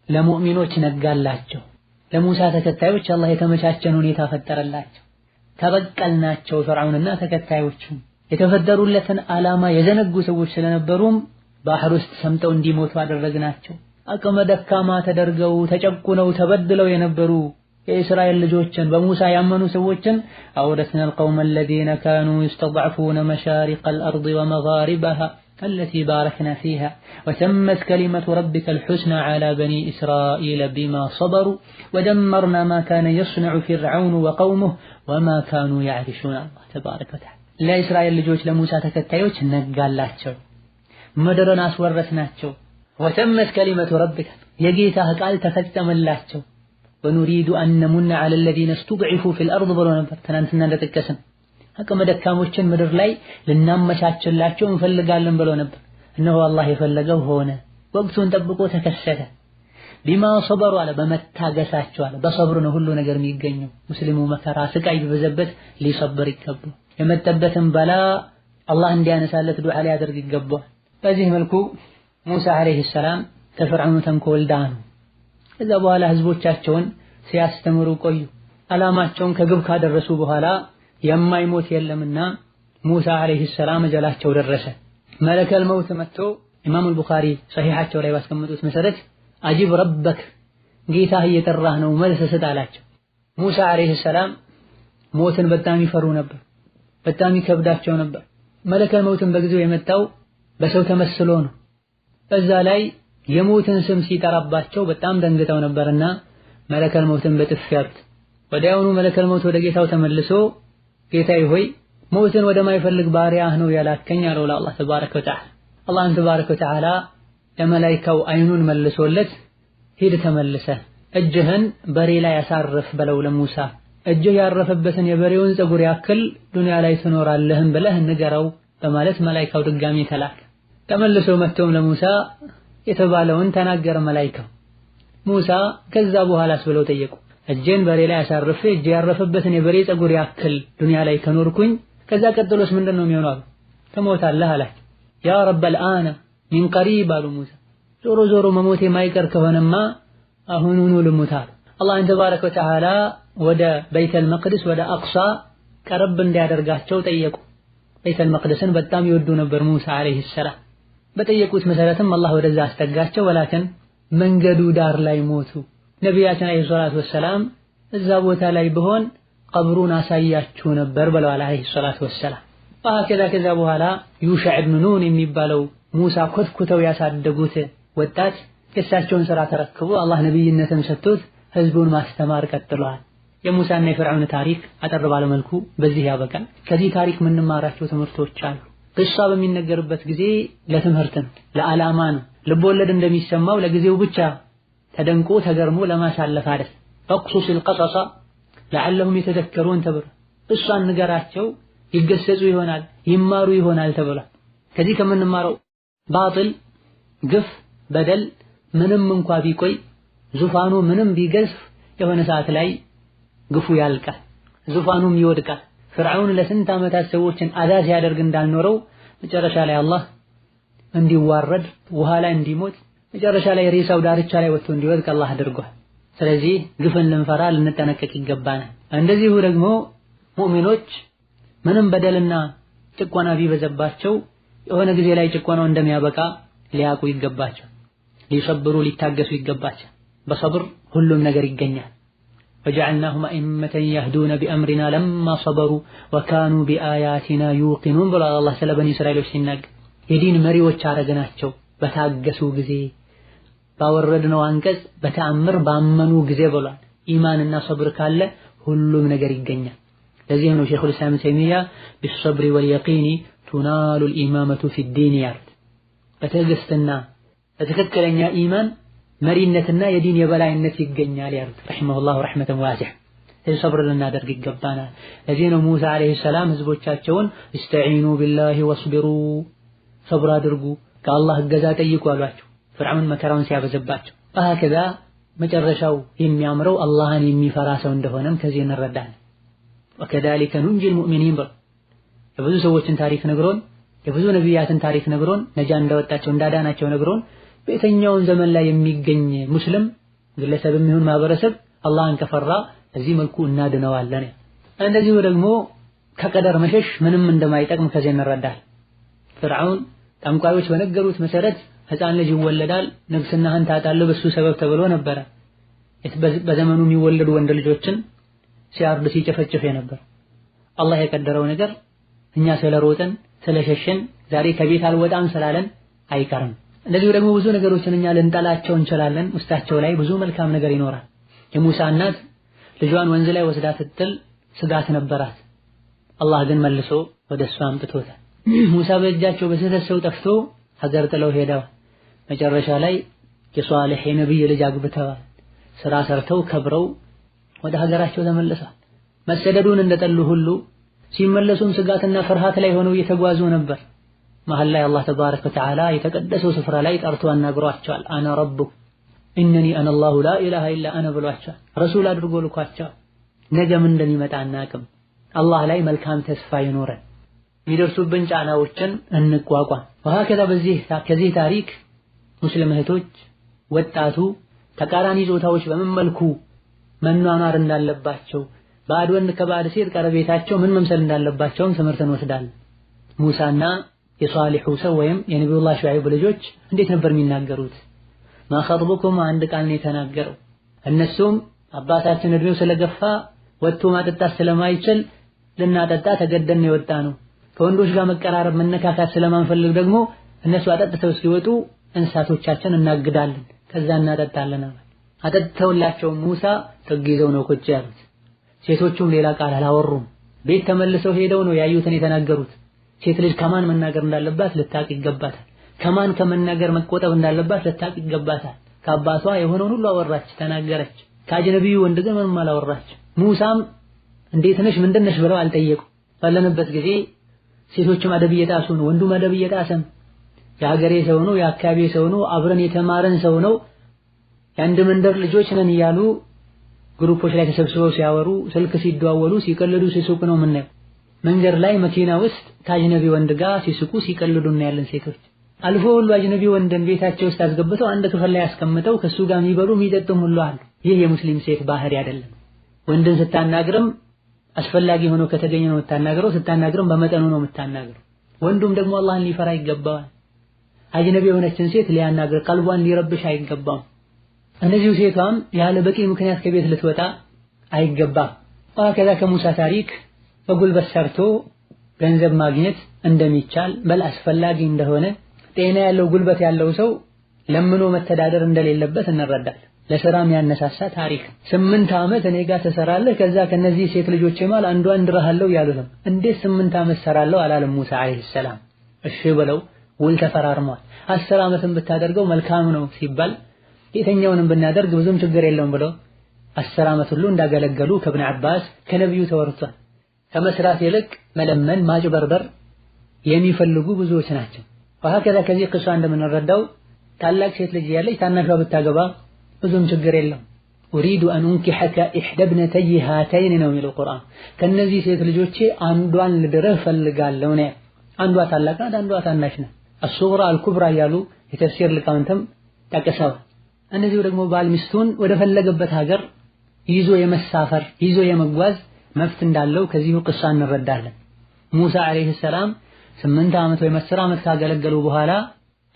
ለሙእሚኖች ነጋላቸው። ለሙሳ ተከታዮች አላህ የተመቻቸን ሁኔታ ፈጠረላቸው። ተበቀልናቸው ፍርዓውንና ተከታዮቹ። የተፈጠሩለትን ዓላማ የዘነጉ ሰዎች ስለነበሩም ባህር ውስጥ ሰምጠው እንዲሞቱ አደረግናቸው። አቅመ ደካማ ተደርገው ተጨቁነው ተበድለው የነበሩ የእስራኤል ልጆችን በሙሳ ያመኑ ሰዎችን أورثنا القوم الذين كانوا يستضعفون مشارق الأرض ومغاربها التي باركنا فيها وتمت كلمة ربك الحسنى على بني إسرائيل بما صبروا ودمرنا ما كان يصنع فرعون وقومه وما كانوا يعرشون الله تبارك وتعالى። ለእስራኤል ልጆች ለሙሳ ተከታዮች ነጋላቸው፣ ምድርን አስወረስናቸው። وتمت كلمة ربك የጌታህ ቃል ተፈጸመላቸው። ونريد أن نمن على الذين استضعفوا في الأرض ብሎ ነበር ትናንትና እንደጠቀስን። አቅመ ደካሞችን ምድር ላይ ልናመቻችላቸው እንፈልጋለን ብሎ ነበር። እነሆ አላህ የፈለገው ሆነ፣ ወቅቱን ጠብቆ ተከሰተ። ቢማ ሰበሩ አለ በመታገሳቸው አለ። በሰብር ነው ሁሉ ነገር የሚገኘው። ሙስሊሙ መከራ ስቃይ ቢበዛበት ሊሰብር ይገባል። የመጣበትን በላ አላህ እንዲያነሳለት ዱዓ ሊያደርግ ይገባል። በዚህ መልኩ ሙሳ ዓለይሂ ሰላም ከፍርዓውን ተንኮል ዳኑ። ከዛ በኋላ ህዝቦቻቸውን ሲያስተምሩ ቆዩ። ዓላማቸውን ከግብ ካደረሱ በኋላ የማይሞት የለምና ሙሳ ዓለይሂ ሰላም እጀላቸው ደረሰ። መለከል መውት መጥቶ ኢማም አልቡኻሪ ሰሂሓቸው ላይ ባስቀመጡት መሰረት አጂብ ረበክ ጌታህ እየጠራህ ነው መልስ ስጥ አላቸው። ሙሳ ዓለይሂ ሰላም ሞትን በጣም ይፈሩ ነበር፣ በጣም ይከብዳቸው ነበር። መለከል መውትን በጊዜው የመጣው በሰው ተመስሎ ነው። በዛ ላይ የሞትን ስም ሲጠራባቸው በጣም ደንግጠው ነበርና መለከል መውትን በጥፊ ያሉት። ወዲያውኑ መለከል መውት ወደ ጌታው ተመልሶ ጌታዬ ሆይ ሞትን ወደማይፈልግ ባሪያህ ነው ያላከኝ አለው ለአላህ ተባረከ ወተዓላ። አላህም ተባረከ ወተዓላ ለመላኢካው አይኑን መልሶለት ሂድ ተመልሰህ እጅህን በሬ ላይ ያሳርፍ በለው ለሙሳ፣ እጅህ ያረፈበትን የበሬውን ፀጉር ያክል ዱንያ ላይ ትኖራለህም ብለህ ንገረው በማለት መላኢካው ድጋሚ ተላከ። ተመልሶ መጥቶም ለሙሳ የተባለውን ተናገረ መላኢካው። ሙሳ ከዛ በኋላስ ብለው ጠየቁ። እጄን በሬ ላይ አሳርፌ እጄ ያረፈበትን የበሬ ፀጉር ያክል ዱንያ ላይ ከኖርኩኝ ከዛ ቀጥሎስ ምንድን ነው የሚሆነው? ትሞታለህ አላቸው። يا رب الآن من قريب አሉ ሙሳ። ዞሮ ዞሮ መሞት የማይቀር ከሆነማ አሁኑኑ ልሙት አሉ። አላህን ተባረከ ወተዓላ ወደ ቤተል መቅደስ ወደ አቅሳ ቀረብ እንዲያደርጋቸው ጠየቁ። ቤተል መቅደስን በጣም ይወዱ ነበር ሙሳ አለይሂ ሰላም። በጠየቁት መሰረትም አላህ ወደዛ አስጠጋቸው። ወላኪን መንገዱ ዳር ላይ ሞቱ። ነቢያችን አለይሂ ሰላቱ ወሰላም እዛ ቦታ ላይ ብሆን ቀብሩን አሳያችሁ ነበር ብለዋል አለይሂ ሰላቱ ወሰላም። ወሀከዛ ከዛ በኋላ ዩሻዕ ኢብኑ ኑን የሚባለው ሙሳ ኮትኩተው ያሳደጉት ወጣት የእሳቸውን ስራ ተረክቦ አላህ ነብይነትም ሰጥቶት ህዝቡን ማስተማር ቀጥለዋል። የሙሳና የፍርዓውን ታሪክ አጠር ባለ መልኩ በዚህ ያበቃል። ከዚህ ታሪክ የምንማራቸው ትምህርቶች አሉ። ቅሷ በሚነገርበት ጊዜ ለትምህርት ነው፣ ለዓላማ ነው። ልቦለድ እንደሚሰማው ለጊዜው ብቻ ተደንቆ ተገርሞ ለማሳለፍ አይደል። فاقصص القصص لعلهم يتذكرون ተብሎ እሷን ንገራቸው ይገሰጹ ይሆናል ይማሩ ይሆናል ተብሏል። ከዚህ ከምንማረው ባጥል፣ ግፍ፣ በደል ምንም እንኳ ቢቆይ ዙፋኑ ምንም ቢገዝፍ የሆነ ሰዓት ላይ ግፉ ያልቃል፣ ዙፋኑም ይወድቃል። ፍርዓውን ለስንት ዓመታት ሰዎችን አዛ ሲያደርግ እንዳልኖረው መጨረሻ ላይ አላህ እንዲዋረድ ውሃ ላይ እንዲሞት መጨረሻ ላይ ሬሳው ዳርቻ ላይ ወጥቶ እንዲወድቅ አላህ አድርጓል። ስለዚህ ግፍን ልንፈራ ልንጠነቀቅ ይገባናል። እንደዚሁ ደግሞ ሙእሚኖች ምንም በደልና ጭቆና ቢበዛባቸው የሆነ ጊዜ ላይ ጭቆናው እንደሚያበቃ ሊያውቁ ይገባቸው፣ ሊሰብሩ ሊታገሱ ይገባቸው። በሰብር ሁሉም ነገር ይገኛል። وجعلناهم أئمة يهدون بأمرنا لما صبروا وكانوا بآياتنا يوقنون ብሏል አላህ ስለ በኒ እስራኤሎች ሲናገር። የዲን መሪዎች አረግናቸው በታገሱ ጊዜ ባወረድነው አንቀጽ በተአምር ባመኑ ጊዜ ብሏል። ኢማንና ሰብር ካለ ሁሉም ነገር ይገኛል። ለዚህም ነው ሸይኹል ኢስላም ተይሚያ بالصبر واليقين تنال الإمامة في الدين ያሉት። በትዕግስትና በትክክለኛ ኢማን መሪነትና የዲን የበላይነት ይገኛል ያሉት رحمه الله رحمة واسعة። ስለዚህ ሰብር ልናደርግ ይገባናል። ለዚህ ነው ሙሳ عليه السلام ህዝቦቻቸውን استعينوا بالله واصبروا ሰብር አድርጉ ከአላህ እገዛ ጠይቁ አሏቸው። ፍርዓውን መከራውን ሲያበዘባቸው ወሀከዛ መጨረሻው የሚያምረው አላህን የሚፈራ ሰው እንደሆነም ከዚህ እንረዳለን። ወከዛሊከ ኑንጂል ሙእሚኒን ብሎ የብዙ ሰዎችን ታሪክ ነግሮን የብዙ ነቢያትን ታሪክ ነግሮን ነጃ እንዳወጣቸው እንዳዳናቸው ነግሮን በየትኛውም ዘመን ላይ የሚገኝ ሙስሊም ግለሰብም ይሁን ማህበረሰብ አላህን ከፈራ በዚህ መልኩ እናድነዋለን። እንደዚሁ ደግሞ ከቀደር መሸሽ ምንም እንደማይጠቅም ከዚህ እንረዳለን። ፍርዓውን ጠንቋዮች በነገሩት መሰረት ህፃን ልጅ ይወለዳል፣ ንግስናህን ታጣለህ በሱ ሰበብ ተብሎ ነበረ። በዘመኑ የሚወለዱ ወንድ ልጆችን ሲያርድ ሲጨፈጭፍ የነበር። አላህ የቀደረው ነገር እኛ ስለሮጥን ስለሸሸን ዛሬ ከቤት አልወጣም ስላለን አይቀርም። እንደዚሁ ደግሞ ብዙ ነገሮችን እኛ ልንጠላቸው እንችላለን። ውስጣቸው ላይ ብዙ መልካም ነገር ይኖራል። የሙሳ እናት ልጇን ወንዝ ላይ ወስዳ ስትጥል ስጋት ነበራት። አላህ ግን መልሶ ወደ እሷ አምጥቶታል። ሙሳ በእጃቸው በስህተት ሰው ጠፍቶ ሀገር ጥለው ሄደዋል። መጨረሻ ላይ የሷሊህ የነብይ ልጅ አግብተዋል። ስራ ሰርተው ከብረው ወደ ሀገራቸው ተመልሰዋል። መሰደዱን እንደጠሉ ሁሉ ሲመለሱም ስጋትና ፍርሃት ላይ ሆነው እየተጓዙ ነበር። መሀል ላይ አላህ ተባረከ ወተዓላ የተቀደሰው ስፍራ ላይ ጠርቶ አናግሯቸዋል። አና ረቡክ ኢነኒ አነ አላሁ ላ ኢላሃ ኢላ አነ ብሏቸዋል። ረሱል አድርጎ ልኳቸዋል። ነገ ምን እንደሚመጣ አናቅም። አላህ ላይ መልካም ተስፋ ይኖረን፣ የሚደርሱብን ጫናዎችን እንቋቋም። ወሀከዛ በዚህ ከዚህ ታሪክ ሙስሊም እህቶች ወጣቱ ተቃራኒ ጾታዎች በምን መልኩ መኗኗር እንዳለባቸው ባዕድ ወንድ ከባዕድ ሴት ቀረቤታቸው ምን መምሰል እንዳለባቸውም ትምህርት እንወስዳለን። ሙሳና የሷሊሑ ሰው ወይም የነቢዩላህ ሹዐይብ ልጆች እንዴት ነበር የሚናገሩት? ማ ኸጥቡኩም አንድ ቃል ነው የተናገረው። እነሱም አባታችን እድሜው ስለገፋ ወጥቶ ማጠጣት ስለማይችል ልናጠጣ ተገደን የወጣ ነው። ከወንዶች ጋር መቀራረብ መነካካት ስለማንፈልግ ደግሞ እነሱ አጠጥተው ሲወጡ እንስሳቶቻችን እናግዳለን፣ ከዛ እናጠጣለን አለ። አጠጥተውላቸው ሙሳ ጥግ ይዘው ነው ቁጭ ያሉት። ሴቶቹም ሌላ ቃል አላወሩም። ቤት ተመልሰው ሄደው ነው ያዩትን የተናገሩት። ሴት ልጅ ከማን መናገር እንዳለባት ልታቅ ይገባታል። ከማን ከመናገር መቆጠብ እንዳለባት ልታቅ ይገባታል። ከአባቷ የሆነውን ሁሉ አወራች፣ ተናገረች። ከአጅነቢዩ ወንድ ግን ምንም አላወራች። ሙሳም እንዴት ነሽ ምንድን ነሽ ብለው አልጠየቁ። ባለንበት ጊዜ ሴቶችም አደብ እየጣሱ ነው፣ ወንዱም አደብ እየጣሰ ነው። የሀገሬ ሰው ነው፣ የአካባቢ ሰው ነው፣ አብረን የተማረን ሰው ነው፣ የአንድ መንደር ልጆች ነን እያሉ ግሩፖች ላይ ተሰብስበው ሲያወሩ፣ ስልክ ሲደዋወሉ፣ ሲቀልዱ፣ ሲስቁ ነው የምናየው። መንገድ ላይ መኪና ውስጥ ከአጅነቢ ወንድ ጋር ሲስቁ ሲቀልዱ እናያለን ሴቶች። አልፎ ሁሉ አጅነቢ ወንድን ቤታቸው ውስጥ አስገብተው አንድ ክፍል ላይ አስቀምጠው ከሱ ጋር የሚበሉ የሚጠጡም ሁሉ አሉ። ይህ የሙስሊም ሴት ባህሪ አይደለም። ወንድን ስታናግርም አስፈላጊ ሆኖ ከተገኘ ነው የምታናግረው፣ ስታናግርም በመጠኑ ነው የምታናግረው። ወንዱም ደግሞ አላህን ሊፈራ ይገባዋል። አጅነቢ የሆነችን ሴት ሊያናግር ቀልቧን ሊረብሽ አይገባም። እነዚሁ ሴቷም ያለ በቂ ምክንያት ከቤት ልትወጣ አይገባም። ወከዛ ከሙሳ ታሪክ በጉልበት ሰርቶ ገንዘብ ማግኘት እንደሚቻል በል አስፈላጊ እንደሆነ ጤና ያለው ጉልበት ያለው ሰው ለምኖ መተዳደር እንደሌለበት እንረዳለን። ለስራም ያነሳሳ ታሪክ። 8 ዓመት እኔ ጋር ትሰራለህ፣ ከዛ ከነዚህ ሴት ልጆች መሃል አንዷን ድርሃለሁ ያሉት ነው። እንዴት 8 ዓመት ሰራለሁ አላለም ሙሳ አለይሂ ሰላም። እሺ ብለው ውል ተፈራርመዋል። 10 ዓመትም ብታደርገው መልካም ነው ሲባል የተኛውንም ብናደርግ ብዙም ችግር የለውም ብለው 10 ዓመት ሁሉ እንዳገለገሉ ከብን አባስ ከነብዩ ተወርቷል። ከመስራት ይልቅ መለመን ማጭበርበር የሚፈልጉ ብዙዎች ናቸው። ወሀከዛ ከዚህ ቅሷ እንደምንረዳው ታላቅ ሴት ልጅ ያለች ታናሿ ብታገባ ብዙም ችግር የለውም። ኡሪዱ አን ኡንኪሐከ ኢሕዳ ብነተይ ሃተይን ነው የሚለው ቁርአን። ከነዚህ ሴት ልጆቼ አንዷን ልድርህ ፈልጋለሁ ነው። አንዷ ታላቅ ናት፣ አንዷ ታናሽ ናት። አሱግራ አልኩብራ እያሉ የተፍሲር ሊቃውንትም ጠቅሰዋል። እነዚሁ ደግሞ ባል ሚስቱን ወደ ፈለገበት ሀገር ይዞ የመሳፈር ይዞ የመጓዝ መብት እንዳለው ከዚሁ ቅሷ እንረዳለን። ሙሳ አለይሂ ሰላም 8 ዓመት ወይ 10 ዓመት ካገለገሉ በኋላ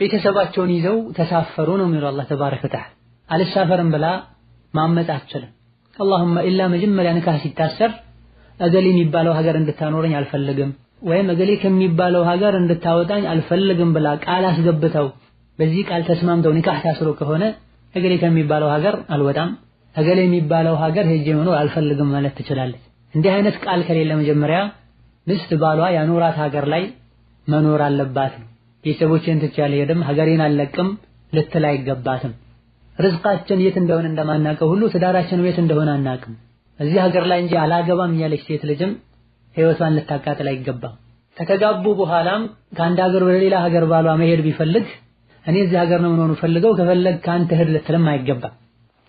ቤተሰባቸውን ይዘው ተሳፈሩ ነው የሚለው አላህ ተባረከ ወተዓላ። አልሳፈርም ብላ ማመጽ አትችልም። አላሁመ ኢላ መጀመሪያ ንካህ ሲታሰር እገሌ የሚባለው ሀገር እንድታኖረኝ አልፈልግም ወይም እገሌ ከሚባለው ሀገር እንድታወጣኝ አልፈልግም ብላ ቃል አስገብተው በዚህ ቃል ተስማምተው ንካህ ታስሮ ከሆነ እገሌ ከሚባለው ሀገር አልወጣም፣ እገሌ የሚባለው ሀገር ሄጄ መኖር አልፈልግም ማለት ትችላለች። እንዲህ አይነት ቃል ከሌለ መጀመሪያ ሚስት ባሏ ያኖራት ሀገር ላይ መኖር አለባት። ቤተሰቦቼን ትቼ አልሄድም፣ ሀገሬን አልለቅም ልትል አይገባትም። ርዝቃችን የት እንደሆነ እንደማናውቀው ሁሉ ትዳራችን የት እንደሆነ አናውቅም። እዚህ ሀገር ላይ እንጂ አላገባም እያለች ሴት ልጅም ህይወቷን ልታቃጥል አይገባም። ከተጋቡ በኋላም ከአንድ ሀገር ወደ ሌላ ሀገር ባሏ መሄድ ቢፈልግ እኔ እዚህ ሀገር ነው መኖር ፈልገው ከፈለግ ካንተ ሂድ ልትልም አይገባም።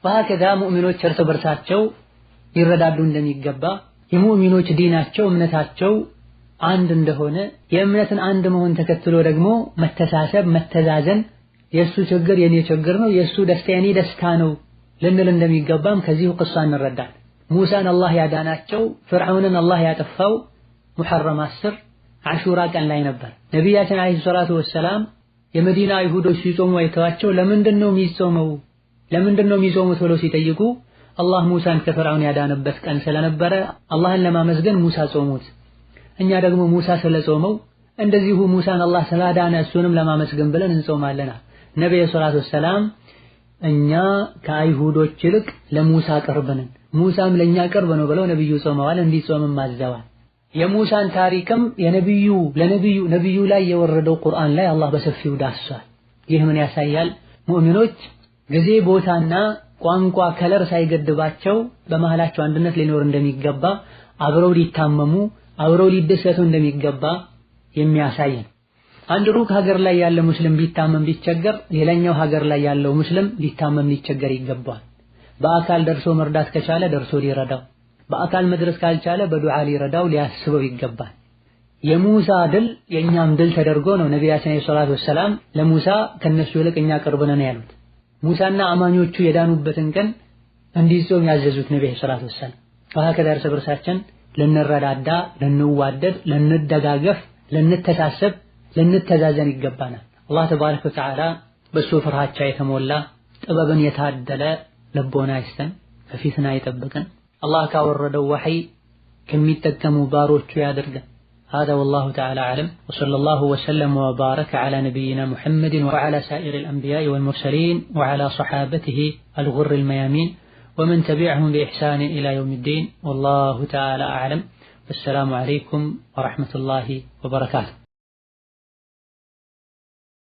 ወሀከዛ ሙእሚኖች እርስ በርሳቸው ሊረዳዱ እንደሚገባ የሙእሚኖች ዲናቸው እምነታቸው አንድ እንደሆነ የእምነትን አንድ መሆን ተከትሎ ደግሞ መተሳሰብ፣ መተዛዘን የሱ ችግር የኔ ችግር ነው፣ የሱ ደስታ የኔ ደስታ ነው ልንል እንደሚገባም ከዚሁ ቅሷ እንረዳለን። ሙሳን አላህ ያዳናቸው ፍርዓውንን አላህ ያጠፋው ሙሐረም 10 አሹራ ቀን ላይ ነበር። ነቢያችን አለይሂ ሰላቱ ወሰላም የመዲና አይሁዶች ሲጾሙ አይተዋቸው ለምንድነው የሚጾመው ለምንድነው የሚጾሙት ብለው ሲጠይቁ አላህ ሙሳን ከፍርዓውን ያዳነበት ቀን ስለነበረ አላህን ለማመስገን ሙሳ ጾሙት። እኛ ደግሞ ሙሳ ስለጾመው እንደዚሁ ሙሳን አላህ ስላዳነ እሱንም ለማመስገን ብለን እንጾማለን። ነብዩ ሰለላሁ ዐለይሂ ወሰለም እኛ ከአይሁዶች ይልቅ ለሙሳ ቅርብ ነን፣ ሙሳም ለኛ ቅርብ ነው ብለው ነብዩ ጾመዋል፣ እንዲጾምም አዘዋል። የሙሳን ታሪክም የነብዩ ለነብዩ ነብዩ ላይ የወረደው ቁርአን ላይ አላህ በሰፊው ዳስሷል። ይህ ምን ያሳያል? ሙእሚኖች ጊዜ ቦታና ቋንቋ color ሳይገድባቸው በመሃላቸው አንድነት ሊኖር እንደሚገባ፣ አብረው ሊታመሙ አብረው ሊደሰቱ እንደሚገባ የሚያሳይ ነው። አንድ ሩቅ ሀገር ላይ ያለ ሙስሊም ቢታመም ቢቸገር ሌላኛው ሀገር ላይ ያለው ሙስሊም ሊታመም ሊቸገር ይገባል። በአካል ደርሶ መርዳት ከቻለ ደርሶ ሊረዳው፣ በአካል መድረስ ካልቻለ በዱዓ ሊረዳው ሊያስበው ይገባል። የሙሳ ድል የኛም ድል ተደርጎ ነው ነቢያችን አለይሂ ሰላቱ ወሰላም ለሙሳ ከነሱ ይልቅ እኛ ቅርብ ነን ያሉት። ሙሳና አማኞቹ የዳኑበትን ቀን እንዲጾም ያዘዙት ነብዩ ሰለላሁ ዐለይሂ ወሰለም። ወሀከዛ እርስ በርሳችን ልንረዳዳ፣ ልንዋደድ፣ ልንደጋገፍ፣ ልንተሳሰብ፣ ልንተዛዘን ይገባናል። አላህ ተባረከ ወተዓላ በሱ ፍርሃቻ የተሞላ ጥበብን የታደለ ልቦና ይስጠን፣ ከፊትና ይጠብቀን። አላህ ካወረደው ወህይ ከሚጠቀሙ ባሮቹ ያድርገን። هذا والله تعالى أعلم، وصلى الله وسلم وبارك على نبينا محمد وعلى سائر الأنبياء والمرسلين وعلى صحابته الغر الميامين ومن تبعهم بإحسان إلى يوم الدين. والله تعالى أعلم. والسلام عليكم ورحمة الله وبركاته.